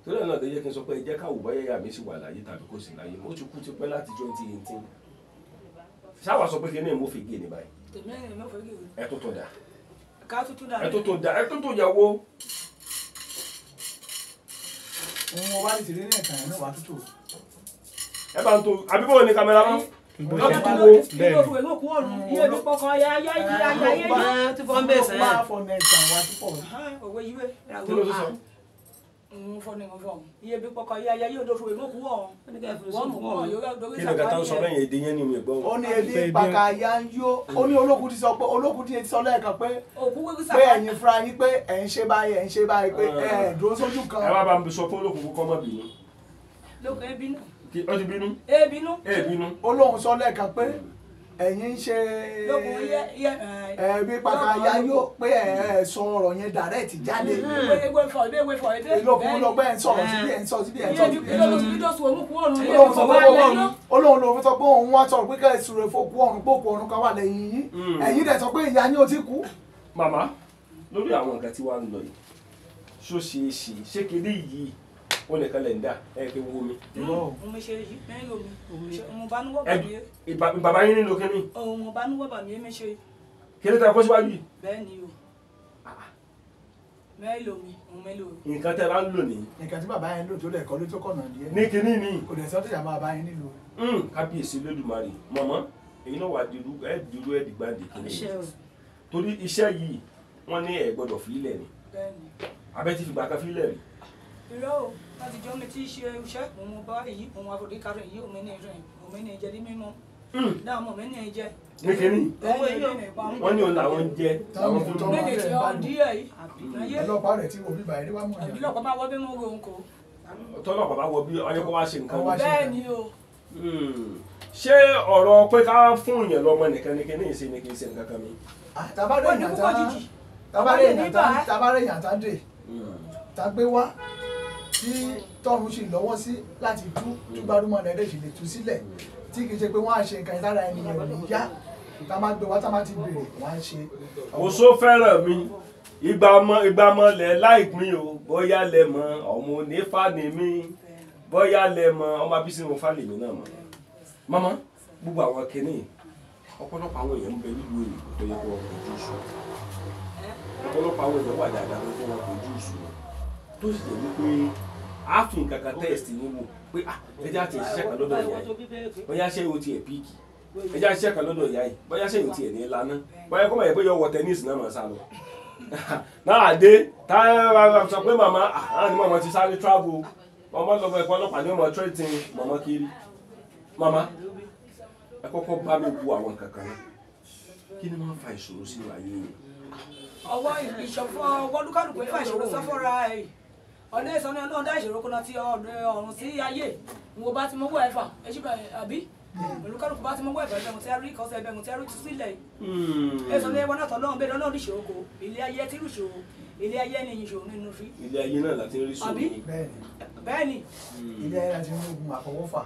torí ẹ̀ náà lè yẹ kí n sọ pé ẹ jẹ́ ká wò báyà ìyá mi sì wà láyé tàbí kò sí láyé ó ti kú ti pẹ́ láti 2018 ṣáwa sọ pé kí ní mo fi gé ní báyìí. Ẹ tó tó dà. Ẹ tó tó dà ẹ tó tó yàwó. Mo wá ní tìrí ní ẹ̀ka ẹ̀ náà wà tútù. Ẹ bá ń to àbí bóun ni kámẹ́rà mọ́. Lọ́tún wo bẹ́ẹ̀ ni. Iye mi pọkàn ya ya ya ya ya. Tí fọ́n bẹ́ẹ̀ sẹ́yìn. Wá fọ nẹ̀ẹ̀kan wá túpọ̀. Òwe yíwé. Kí ló tó sọ? Iye bí pọkàn ya ya yóò dófo ìmọ̀kú wọ̀ wọ́n mú wọn yóò dórí Kí ni kàtà ń sọ bẹ́ẹ̀ yẹn èdè yẹn ni mi gbọ́. Ó ní ebi pàkà ya ń yó ó ní olókùn ti sọ pé olókùn ti sọ lẹ́ẹ̀kan pé pé ẹ̀yin fúnra yín pé ẹ̀ ń ṣe báyìí ẹ̀ ń ṣe báyìí pé ẹ̀ dúró sójú kan. Ẹ wá bá mi sọ fún olókùn kó má bínú. Lókun ẹ bínú. Ó ti bínú. Ẹ bínú. Ẹ bínú. Ó lóun sọ lẹ́ẹ̀kan pé ẹ̀yin ń ṣe ẹbí pàkà ya yó pé ẹ̀ sọ ọ̀rọ̀ yẹn direct jáde. Ìlókun lọ bẹ́ẹ̀ ń sọ̀rọ̀ síbi ẹ̀ ń sọ síbi ẹ̀ ń sọ síbi ẹ̀ ń sọ síbi. Olóhùn ló sọ pé òun wá sọ̀rọ̀ pé kẹ́ ẹ̀ sùrẹ̀ fòkú ọ̀run pòkú ọ̀run kan wà lẹ́yìn yín ẹ̀yin dẹ̀ sọ pé ìyá yín ò ti kú. Màmá lórí àwọn nǹkan tí wàá ń lọ yìí ṣó ṣeé ṣe ṣé kéde yìí ó nìkan lẹ̀ ń dà ẹ kí wo mi. Mo ṣe yìí mẹ́rin omi mo bá níwọ̀ bà mí. Bàbá yín nílò kínní. Mo bá níwọ̀ bà mí èmi ṣe. Kí ló tẹ kó síwájú yìí. Bẹ́ẹ̀ ni o mẹ́rin omi òun mẹ́rin omi. Nǹkan tẹ bá ń lò ní. Nǹkan tí bàbá yẹn lò tó lẹ̀ kọ́ ló tó kọ̀nà díẹ̀. Ní kínní ni. Kò dẹ̀ sọ́tò ìyàwó bàbá yẹn nílò. Kábíyèsí Olódùmarè mọ̀mọ́ èyí náà wà dirú ẹ dirú ẹ dìgbàdì kínní. Torí iṣẹ́ yìí wọ́n ní ẹ gbọ́dọ̀ fílẹ̀ ni. Abẹ́ ti fìgbà kan fílẹ̀ rí. Irọ́ o láti jọ́ mi tí í ṣe iṣẹ́ òun bá èyí òun àfòdí karùn-ún èyí òun ní ìrìn òun ní ìjẹ ní mímọ́ náà mọ̀ mí ní ìjẹ. Ní kínní wọ́n ní òun làwọn ń jẹ làwọn fún mi. Méjì tí ọ díẹ̀ yìí. Ọlọ́pàá rẹ̀ tí wo bíbá ẹni wá mọ̀ ní. Ọlọ́pàá máa wọ bí mo ro nǹkó. Tọ́lọ́pàá bá wọ bí ọyẹ́ kó wá ṣe nǹkan. Bẹ́ẹ̀ ni o. Ṣé ọ̀rọ̀ pé ká fún yẹn lọ́mọ nìkan ni kíní ìṣe ni kì í ṣe nǹkan kan mi. Tabarẹ́ yàn tá dé tá gbé wá tí tọ́run sì lọ́wọ́ sí láti tú túgbàdúmọ̀ lẹ́dẹ̀ sì lè tú sílẹ̀ tí kì í ṣe pé wọ́n á ṣe nǹkan ìtara ènìyàn ní yá tá máa gbé wá tá máa ti béèrè wọ́n á ṣe. Oṣó fẹ́ràn mi ìgbà mọ lẹ̀ láìpín o bóyá lẹ mọ ọmọ onífà ni mí bóyá lẹ mọ ọmọ abísí mo fà lèmi náà mọ. Màmá gbogbo àwọn kìnnì ọ̀pọ̀lọpọ̀ àwọn èèyàn ń bẹ nílùú òyìnbó tó yẹ kó wọn kojú sùn. Ọ̀pọ̀lọpọ̀ àwọn èèyàn wà dáadáa tó wọn kò jù ìṣòro tó sì jẹ́ wípé a fi nǹkan kan test ní wò pé ẹjẹ́ àti ìṣiṣẹ́ kan lọ́dọ̀ ìyá yìí bóyá ṣé o tiẹ̀ píìkì, ẹjẹ́ àti ìṣiṣẹ́ kan lọ́dọ̀ ìyá yìí bóyá ṣé o tiẹ̀ ní lana, bóyá kọ́ mọ̀ yẹ pé yọ wọ tẹ́nísì náà mọ̀ sá lọ. Náà dé táyà sọ pé màmá àwọn ni màmá ti sáré travel, màmá lọ́gbọ̀n ẹ̀kọ́ ọlọ́pàá ní ọmọ tírẹ́tìn màmá kiri. Màmá ẹ kọ́kọ́ bá mi wo àwọn nǹkan kan náà, kí ni máa ń fa ìṣòro sínú ayé yìí? Ọwọ́ ìṣọ̀fọ̀ wọ́lúkálùkù ẹ̀fà ìṣòro sọ́fọ́ra ẹ̀ ọ̀nà ìsọ̀nà ọlọ́run dá ìṣòro kọ́nà ti ọ̀run sí ayé wo bá ti mọ́wọ́ ẹ̀fà àbí olúkálùkù bá ti mọ́wọ́ ẹ̀fà ẹ̀bẹ̀rún tí a rí kọ́sẹ̀ ẹ̀bẹ̀rún tí a rí tú sílẹ̀ ẹ̀sọ̀ ní ẹwọ́n náà tọ́lọ́run bẹ́ẹ̀ lọ́nà ìṣòro kò ilé ayé tí ìṣòro ilé ayé ni ìṣòro nínú fi. Ilé ayé náà láti rí ṣòro. Bẹ́ẹ̀ ni. Ilé ayé láti rí ogun àfọwọ́fà.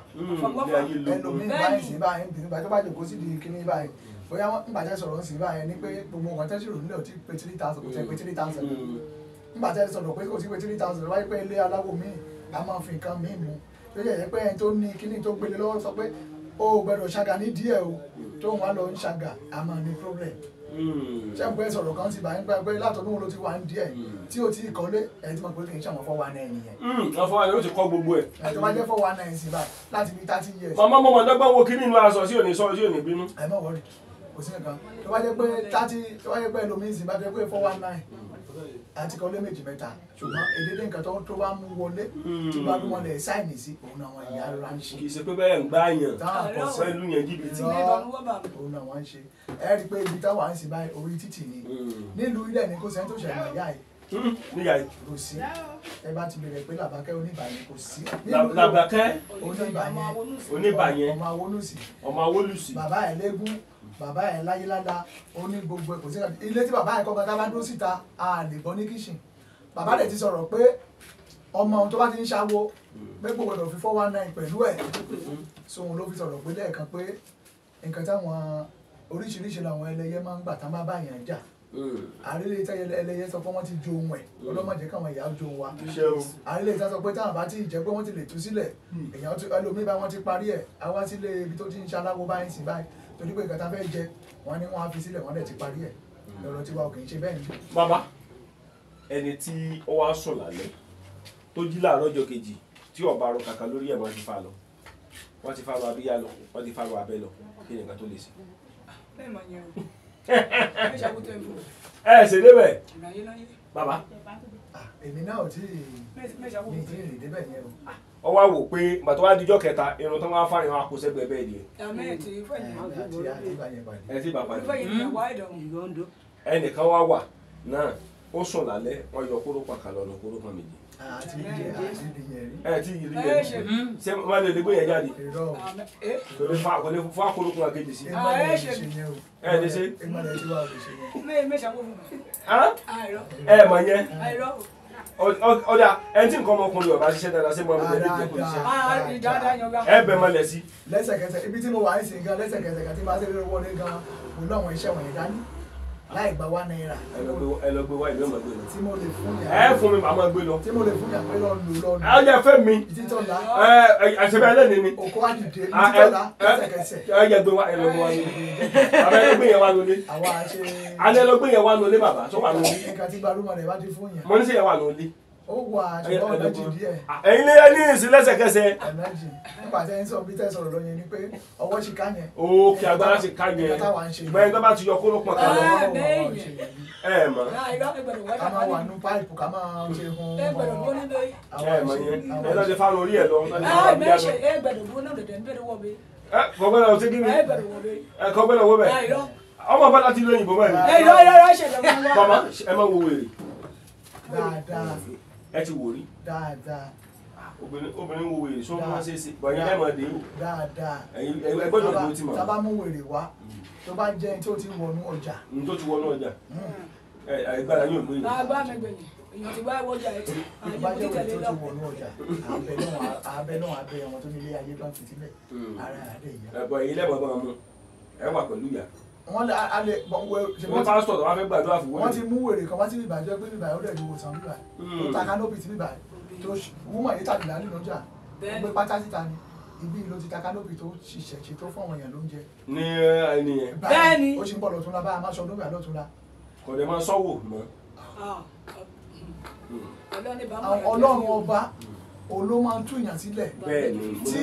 Ẹlòmíín báyìí sí báyìí ń bínú báyìí tó bá jòkó sí di kíní báyìí bóyá nígbà tẹ́ sọ̀rọ̀ ń sìn báyìí ni pé gbogbo nǹkan tẹ́ sọ̀rọ̀ nílẹ̀ ò tí pé 3,000 kò tẹ́ pé 3,000. Nígbà tẹ́ sọ̀rọ̀ pé kò sí pé 3,000 wáyé pé ilé aláwo míì a máa fi nǹkan míì mú tó yẹ pé ẹni tó ní kíní tó gbélé lọ́wọ́ sọ pé ó gbọ́dọ̀ ṣàgà ní díẹ̀ o tó ń wá lọ ń ṣàgà a máa ní problem. Ṣé n pẹ́ sọ̀rọ̀ kan ti bá ń gbà pé látọ̀dún wo ló ti wà ń díẹ̀ tí ò tí ì kọ́lé ẹ̀ tí mo pé kì í ṣàwọn 419 yẹn. 419 ó ti kọ́ gbogbo ẹ̀. Ẹ̀ tó bá jẹ́ 419 sí báyìí láti bí 30 years. Màmá mọ̀mọ́ dọ́gbọ́n wo kíní inú aṣọ sí òní sọ sí òní bínú. Ẹ má wọrí kò sí nǹkan tó bá jẹ́ pé 30 tó bá jẹ́ pé ẹlòmíín sì bá jẹ́ pé 419 àti kọ́lé méjì mẹ́ta ṣùgbọ́n èdèdè nǹkan tó bá mú wọlé tí bá mú wọlé sáìnì sí òun àwọn ìyá rárá ń ṣe. Kì í ṣe pé bẹ́ẹ̀ ń gbá yàn pẹ̀lú yàn jìbìtì. Òun náà wọ́n ń ṣe ẹ rí i pé ibi táwa ń sìn báyìí orí títì ni nílùú ilẹ̀ ní kò sẹ́ni tó ṣẹ̀mọ̀ ìyá yìí. Níyà yìí. Kò sí ẹ bá ti bẹ̀rẹ̀ pé Làbákẹ́ oníbàyẹn kò sí. Làbákẹ́ oníbàyẹn oníbàyẹn ọmọ awolùsì. Ọmọ awolùsì. Bàbá ẹ̀ légún bàbá ẹ̀ láyéládá ó ní gbogbo ẹ̀ kò sí ilé tí bàbá ẹ̀ kọ́ gan tá bá dúró síta a lè gbọ́ ní kíṣìn bàbá rẹ̀ ti sọ̀rọ̀ pé ọmọ ohun tó bá ti ń ṣàwo pé kò gbọdọ̀ fi 419 pẹ̀lú ẹ̀ so òun ló fi sọ̀rọ̀ pé lẹ́ẹ̀kan pé nǹkan táwọn oríṣiríṣi làwọn ẹlẹ́yẹ máa ń gbà tá má bá yàn jà àrílẹ̀ tí ẹlẹ́yẹ sọ pé wọ́n ti jo ohun ẹ̀ ọlọ́mọdé káwọn ìyá jo wa àrílẹ̀ tí wọ́n sọ pé táwọn bá ti jẹ́ pé wọ́n ti lè tú sílẹ̀ èèyàn ẹlòmíì bá wọ́n ti parí ẹ̀ àwa sílé ibi tó ti ń ṣaláwo báyìí sí báyìí torí pé nǹkan tá fẹ́ jẹ wọ́n ní wọ́n á fi sílẹ̀ wọ́n dẹ̀ ti parí ẹ̀ lọ́rọ̀ tiwa ò kì í ṣe bẹ́ẹ̀ ni. Bàbá ẹni tí ó wá sùn lálẹ́ tó jí láàárọ̀ ọjọ́ kejì tí ọba arọ kàkà lórí ẹ̀ wọ́n ti fa lọ wọ́n ti fa lọ abíyá lọ wọ́n ti fa lọ abẹ́ lọ kí ni nǹkan tó lè ṣe. Bẹ́ẹ̀ mà yẹn o ẹ ṣàkóso ẹ̀ fún. Ẹ ṣe débẹ̀ bàbá. Èmi náà ò tí ì mi tí ì rìn débẹ̀ yẹn o. Ó wá wò pé gbàtọ́ wá dijọ́ kẹta irun tó wá fáyọ̀ akóṣẹ́gbẹ́ bẹ́ẹ̀ ni. Ẹ ti bàbá yìí. Ẹnìkan wá wà náà ó sùn lálẹ́ wọ́n yọ kóró pàkà lọ́nà kóró kan méjì. Ẹ ti rí yẹn ṣé wọ́n lè gbé yẹn jáde kò lè fún akóró kan kejì sí. Ẹ lè ṣe. Ẹ mọ̀ yẹn ọ̀dà ẹni tí nǹkan ọmọkùnrin ọba ṣiṣẹ́ dáadáa sí mọ́ ọmọdé ní kò ṣiṣẹ́ ẹ bẹ̀ mọ́lẹ̀ sí. Lẹ́sẹ̀kẹsẹ̀ ibi tí mo wà ń sìn gan lẹ́sẹ̀kẹsẹ̀ kan tí bá ṣe lè wọlé gan mo lọ́wọ́ iṣẹ́ wọ̀nyí dání láì gba ₦1. Ẹ lọ gbé wá ìlú ọmọ gbé lọ. Tí mo lè fún yà. Ẹ fún mi màmá gbé lọ. Tí mo lè fún yà pé lọ lò lọ lò. Ẹ jẹ́ fẹ́ mi. Títọ́lá. Ẹ àṣẹbẹ́ ẹlẹ́ni ni. Òkú á dìde títọ́lá lẹ́sẹ̀kẹsẹ̀. Ẹ jẹ́ gbé wá ẹ lọ gbé wá lórí. Bàbá ẹ lọ gbé yẹn wá lórí. Àwa ṣe. Alẹ́ lọ gbé yẹn wá lórí bàbá sọ wà lórí. Nǹkan tí gbarumọ̀ rẹ̀ bá ti fún yẹn. Mo ní sẹ́yìn wà lórí. Ó wà ṣùgbọ́n ọ̀nà jì díẹ̀. Ẹ̀yin lé ní ìsìn lẹ́sẹ̀kẹsẹ̀. Ọ̀nà jì nípa tẹ́ ń sọ bí tẹ́ sọ̀rọ̀ lọ yẹn ni pé ọwọ́ ṣì ká yẹn. Òkè agbára ṣì ká yẹn. Gbẹ̀yìn tó bá ti yọ kóró pọ̀ kan lọ. Ẹ mọ̀. Ká máa wà nú páìpù ká máa ṣe hun. Ẹ mọ̀ yẹn ẹ lọ́ ti fáwọn orí ẹ̀ lọ. Ẹ kọ̀gbẹ́lẹ̀ ọtí kí ni? Ẹ kọ̀gbẹ́lẹ̀ owó bẹ̀. Ọmọ bá láti lóyìnbó bẹ́ẹ̀ ni. Màmá ẹ má wo wèrè. Dáadáa. Ẹ ti wò rí. Dáadáa. Obìnrin wo wèrè sọ wọn ṣe é ṣe bọ̀yìn ẹ̀ mọ̀ dé o. Dáadáa. Ẹ gbọ́dọ̀ ló ti mọ̀. Tá bá mú wèrè wá tó bá jẹ́ ẹni tó ti wọnú ọjà. N tó ti wọnú ọjà. Ẹ gbára yóò gbé yìí. Àgbà mi gbẹ̀yìn èèyàn ti wá ìwọ́jà ẹ̀ tí tó bá jẹ́ wèrè tó ti wọnú ọjà abẹ náà abẹ àwọn tó ní ilé ayé bá fi sílẹ̀ ara àdé ìyá. Ẹ bọ̀ èyí lẹ́mọ̀ bá wọn mú ẹ wà pẹ̀lú ìyá. Wọ́n lè alẹ́ wọ́n pásítọ̀ tó wá fẹ́ gbàdúrà fún wọ́n. Wọ́n ti mú wèrè kan wá sí bíbá jẹ́ pé bíbá ó dẹ̀ ju ìwòsàn bíbá tó ta kánópì sí bíbá tó wúmọ̀ yìí tàbí lálẹ́ lọ́jà gbé pátá síta ni ibi ló ti ta kánópì tó ṣiṣẹ́ ṣe tó fún àwọn èèyàn lóúnjẹ. Ní ẹni yẹn. Bẹ́ẹ̀ni. Ó ṣì ń bọ̀ lọ́túnla bá a máa ṣọdún bíi lọ́túnla. Kò dẹ̀ máa sọ́wọ́ mọ́. Ọlọ́run ọba òun ló máa ń tú èèyàn sílẹ̀. Tí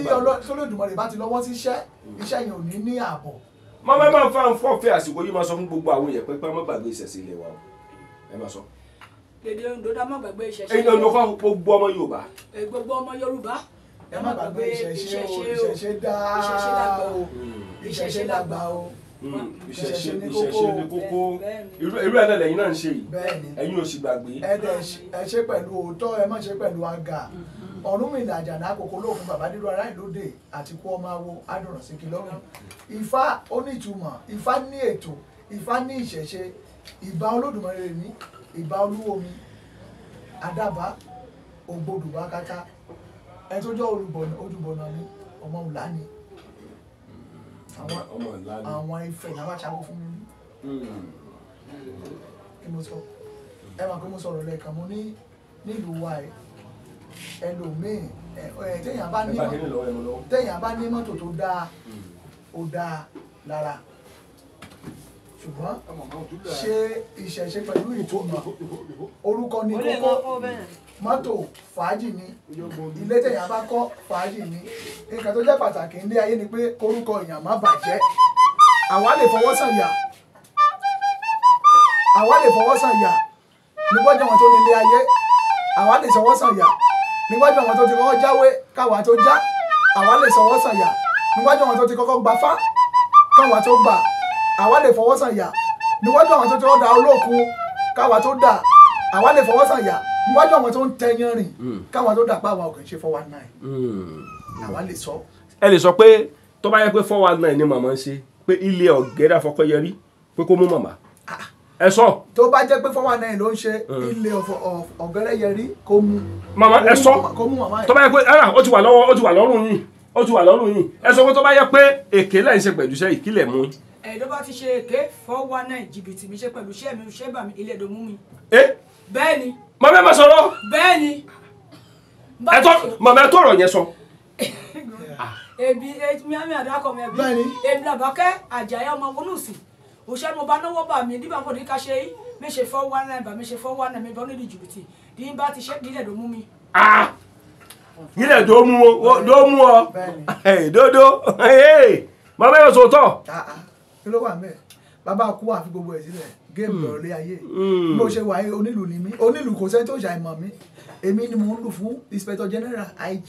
Olódùmarè bá ti lọ́wọ́ sí iṣẹ́, iṣẹ́ yẹn ò ní ní ààbọ̀. Mọ́mọ́ máa ń fa fọ́ọ̀fẹ́ àsìkò yìí máa sọ fún gbogbo àwọn èèyàn pé pé má gbàgbé ìṣẹ̀ṣe ilẹ̀ wa o. Ẹ máa sọ. Èdè Oǹdó dá má gbàgbé ìṣẹ̀ṣe. Èdè Oǹdó kọ́ gbogbo ọmọ Yorùbá. Gbogbo ọmọ Yorùbá. Ẹ má gbàgbé ìṣẹ̀ṣe o, ìṣẹ̀ṣe dáa o, ìṣẹ̀ṣe làgbà o. Ìṣẹ̀ṣe ní kókó. Irú ẹ̀ náà lẹ́yìn náà ń ṣe yìí. Ẹ̀yin ò sì gbàgbé. Ẹ ṣe pẹ̀lú òótọ́, ẹ má ṣe pẹ̀lú àgà. Ọ̀rúnmìlà Àjànà àkókò lóògùn bàbá dídú ará ìlóde àti kú ọmọ awo adùnràn síkì lọ́rùn. Ifá ó ní ìtumọ̀, Ifá ní ètò, Ifá ní ìṣẹ̀ṣe, ìbà Olódùmarè mi, ìbà olúwo mi, àdàbà ògbódùbà kátá, ẹ tó jẹ́ olùbọ̀nà mi, ọmọ ọ̀la ni. Àwọn Ifẹ̀ náà wá ṣàwọ́ fún mi. Kí mo sọ? Ẹ máa pé mo sọ̀rọ̀ lẹ́ẹ̀kan, mo ní nílùú wa ẹ̀ ẹlòmíì téèyàn bá ní mọ́tò tó dáa ó dáa lára, ṣùgbọ́n ṣe ìṣẹ̀ṣe pẹ̀lú ìtumọ̀ orúkọ ní kókó. Mọ́tò fàájì ni, ilé téèyàn bá kọ́ fàájì ni. Nǹkan tó jẹ́ pàtàkì ní ayé ni pé korúkọ èèyàn má bàjẹ́. Àwa lè fọwọ́ sànyà, àwa lè fọwọ́ sànyà níwájú àwọn tó ní ilé ayé, àwa lè sọwọ́ sànyà níwájú àwọn tó ti kọ́kọ́ jáwé káwa tó já, àwa lè sọwọ́ sànyà níwájú àwọn tó ti kọ́kọ́ gbafá káwa tó gbà, àwa lè fọwọ́ sànyà níwájú àwọn tó ti kọ́kọ́ da olókun káwa tó dà, àwa lè fọwọ́ sànyà níwájú àwọn tó ń tẹyan rìn káwa tó dà pa àwa ò kì í ṣe 419. Àwa lè sọ. Ẹ lè sọ pé tó bá yẹ pé 419 ni màmá ń ṣe, pé ilé ọ̀gẹ́dà fọkọ́yẹrí pé kó mú màmá. Ẹ sọ. Tó bá jẹ́ pé 419 ló ń ṣe, ilé ọ̀gẹ́rẹ́yẹrí kó mú. Màmá ẹ sọ. Tó bá yẹ pé ara ó ti wà lọ́wọ́, ó ti wà lọ́rùn yín, ó ti wà lọ́rùn yín. Ẹ sọ pé tó bá yẹ pé èké lẹ́yìn ṣe pẹ̀lú iṣẹ́ ìkílẹ̀ mú. Ẹ tó bá ti ṣe èké 419 jìbìtì mi ṣe pẹ̀lú iṣẹ́ mi, iṣẹ́ bà mí, ilé ẹ̀dọ̀ mú mi. Bẹ́ẹ̀ ni. Màmá ẹ má sọ̀rọ̀. Bẹ́ẹ̀ ni. Màmá ẹ tó ọ̀rọ̀ yẹn sọ. Ebi miami àdàkọ mi ẹbí. Èmi làbákẹ́ Àjàyí ọmọ Wọnúsì. Òṣèlú mo bá náwó bà mí nígbà fọdún ká ṣe yí mi ṣe 419 bà mi ṣe 419 mi bọ́ nídìí jìbìtì ní bá ti ṣe nílẹ̀ ló mú mi. Nílẹ̀ tó mú ọ dodo màmá yóò sòótọ́. Kí ló wà mẹ́ẹ̀ bàbá kú àfi gbogbo ẹ̀ sílẹ̀ géèmù lọ́rọ̀ lé ayé bí mo ṣe wà yìí onílù ni mí, onílù kò sẹ́ni tó ṣàìmọ̀ mí, èmi ni mò ń lù fún Inspector General IG,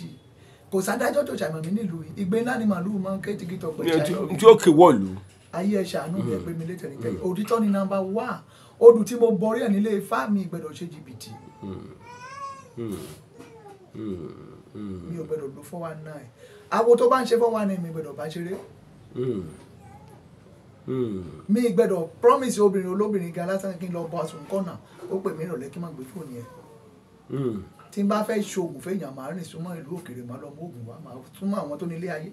kò sádájọ́ tó ṣàìmọ̀ mí nílùú yìí, ìgbé ńlá ni màlúù máa ń ké tìkítọ̀ pẹ̀lú. Tí ó ké wọ̀lú. Ayé ẹ ṣàánú mi, ẹ pé mi létẹ̀ nítẹ̀. Òtítọ́ ni nọ́mbà 1. Odù tí mo borí ẹ̀ nílé Ifá mi gbọ́dọ̀ ṣe jìbìtì. Mi ò gbọ́dọ̀ lo 419. Awo tó bá ń ṣe 419 mi gbọ́dọ̀ bá ṣeré. Mi gbọ́dọ̀ promise obìnrin olóbìnrin gan lásán kí n lọ bọ́ sùn kọ́nà ó pè mí ìrọ̀lẹ́ kí n má gbé fóònù yẹn. Tí n bá fẹ́ ṣoògùn fẹ́yàn máa rìn súnmọ́ ìlú òkèèrè, máa lọ mú oògùn wá, máa súnmọ́ àwọn tó nílé ayé.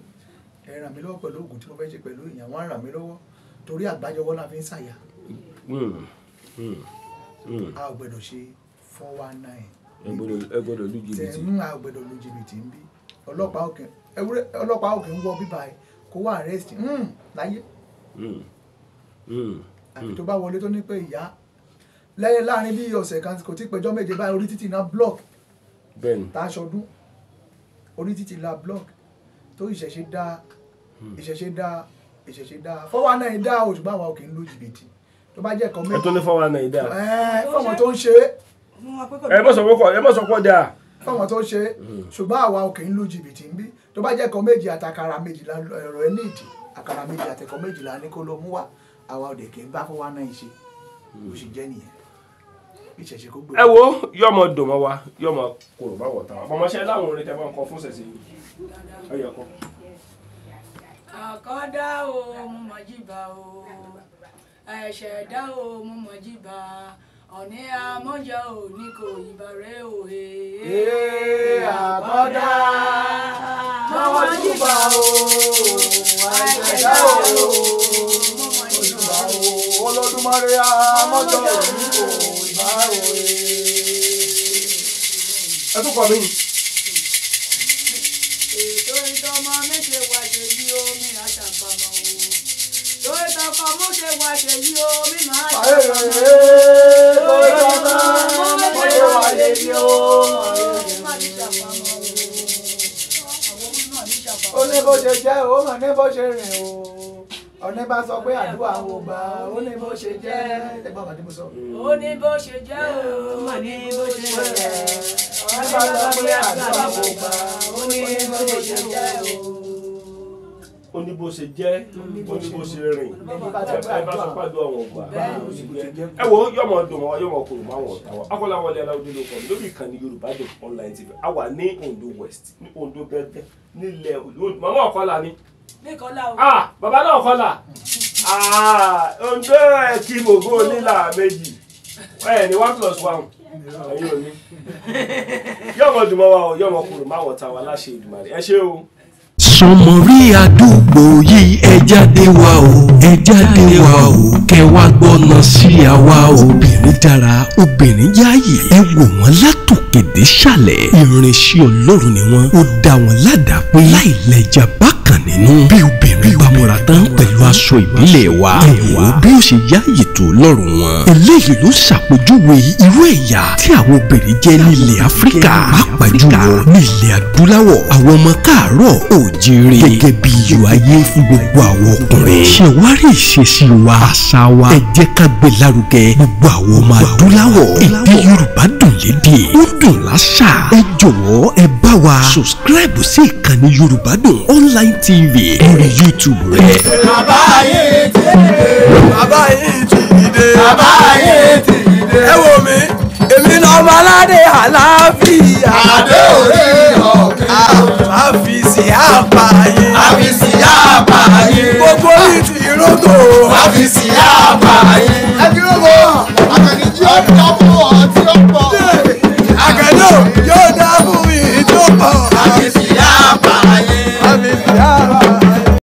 Ẹ ràn mí lọ́wọ́ pẹ̀lú oògùn tí mo fẹ́ ṣe pẹ̀lú ìyàn, wọ́n á ràn mí lọ́wọ́ torí àgbájọwọ́ la fi ń ṣàyà. A ò gbọ́dọ̀ ṣe 419. Ẹ gbọ́dọ̀ lu jìbìtì. A ò gbọ́dọ̀ lu jìbìtì ń bí. Ọlọ́pàá òkè ń wọ bíbá ẹ kó wá arrest láyé. Àbí tó bá wọlé tó ní pé ìyá lẹ́yìn láàrin bí ọ̀sẹ̀ kan kò tí péjọ méje báyìí orí títì náà block. Tá a ṣọdún orí títì la block tó ìṣẹ̀ṣe dáa, ìṣẹ̀ṣe dáa, ìṣẹ̀ṣe dáa. 419 dáa o, ṣùgbọ́n àwa ò kì í lu jìbìtì. Tó bá jẹ́ ẹ̀kọ́ méjì. Ẹ tó ní 419 dáa. Fáwọn tó ń ṣe é. Ẹ mọ̀ sọ pé dáa. Fáwọn tó ń ṣe é, ṣùgbọ́n àwa ò kì í lu jìbìtì ń bí. Tó bá jẹ́ ẹ̀kọ́ méjì àtàkàrà méjìlá ẹ̀rọ ẹ̀ ní ìdí, àkàrà méjì àtẹ̀kọ́ méjìlá ní kó ló mú wá, àwa ò dẹ̀ kì í bá 419 ṣe. Bó ṣe jẹ́ nìyẹn. Ìṣẹ̀ṣe kó gbé. Ẹ wo yọmọ dùn mọ́ wa, yọmọ kòrò bá wọ̀ tán wa. Ọmọọṣẹ́ láwọn orin tẹ bá ń kọ fún ṣẹ̀ṣẹ̀ yìí. Ẹ yẹ kọ́. Àkọ́dá o, mo mọ̀ jíba o, ẹ̀ṣẹ̀dá o, mo mọ̀ jíba, ọ̀ní amọ́jọ ò ní kò ìbà rẹ̀ o. Àkọ́dá mo mọ̀ jíba o, ẹ̀ṣẹ̀dá o, mo mọ̀ jíba o, Olódùmarè amọ́jọ ò ní kò ìbà o. Ẹ tún kọ mí. Ètò ìtọ́mọ méje wá ṣe bí omi àṣàpamọ́ o. Tó ìtọ́kọ ọkọ mo ṣe wá ṣe yí o mi máa ṣe mo ṣe wá ṣe yí o. Ó ní bó ṣe jẹ́ ó mọ̀ ní bó ṣe rìn o. Ọ̀ní bá sọ pé àdúrà ò gbà ó ní bó ṣe jẹ́. Ẹgbọ́n àti mo sọ. Ó ní bó ṣe jẹ́ o mọ̀ ní bó ṣe jẹ́. Ọ̀ní bá sọ pé àdúrà ò gbà ó ní bó ṣe jẹ́ o. Ó ní bó ṣe jẹ́, ó ní bó ṣe rìn. Ẹ bá sọ pé àdúrà wọn gbà. Ẹ wo yọmọ dùn wọn yọmọ kòrò máa wọn tàwọn. Akọ́láwọlé Aláwọ̀dé ló kọ́ lórí ìkànnì Yorùbá Dùn Online TV. A wà ní Ondo West, ní Ondo gẹ́gẹ́ nílẹ̀ Ondo. Màmá Ọ̀kọ́lá ni. Ah, bàbá náà kọ́là. Ah, Ondo ẹ̀kí mògó onílà méjì. Ẹ ní 1 + 1. Ẹ̀yin ò ní. Yọmọ dùn mọ́ wa o, yọmọ kòrò máa wọ̀ tàwa láṣẹ Èdùmàrè. Ẹ ṣé o. Sọmọrí àdúgbò yìí ẹ jáde wá o, ẹ jáde wá o, kẹ́ wá gbọ́nà sí àwa o. Obìnrin dára, obìnrin yáàyè, ẹ wò wọ́n látòkè dé sàlẹ̀. Irinṣẹ́ Ọlọ́run ni wọ́n, ó dá wọn ládàá pé láì lẹ́jà bákan nínú. Bí obìnrin bá múra tán pẹ̀lú aṣọ ìbílẹ̀ wa, ẹ wò ó bí ó ṣe yáàyè tó lọ́rùn wọn. Eléyìí ló ṣàpèjúwe irú ẹ̀yà tí àwọn obìnrin jẹ́ nílẹ̀ Áfíríkà, pàápàá jùlọ nílẹ̀ adúláwọ̀. Àwọn ọmọ káàárọ̀ òjìrè gẹ́gẹ́ bí iyọ̀ ayé fún gbogbo àwọn ọkùnrin. Ṣé wá rí ìṣesí wa, àṣà wa, ẹ jẹ́ ká gbé lárugẹ gbogbo àwọn ọmọ adúláwọ̀. Èdè Yorùbá dùn lédè, ó dùn láṣà. Ẹ jọ̀wọ́ ẹ bá wa subscribe sí ìkànnì Yorùbá Dùn Online TV lórí YouTube rẹ. Bàbá yìí ti dé. Bàbá yìí ti dé. Bàbá yìí ti dé. Ẹ wò mí, èmi lọ́mọ aládé àlàáfíà. Adé òde ọ̀kẹ́. Àfìsí àpààyè. Àfìsí àpààyè. Gbogbo yìí ti rógò. Àfìsí àpààyè. Ẹ ti rógò.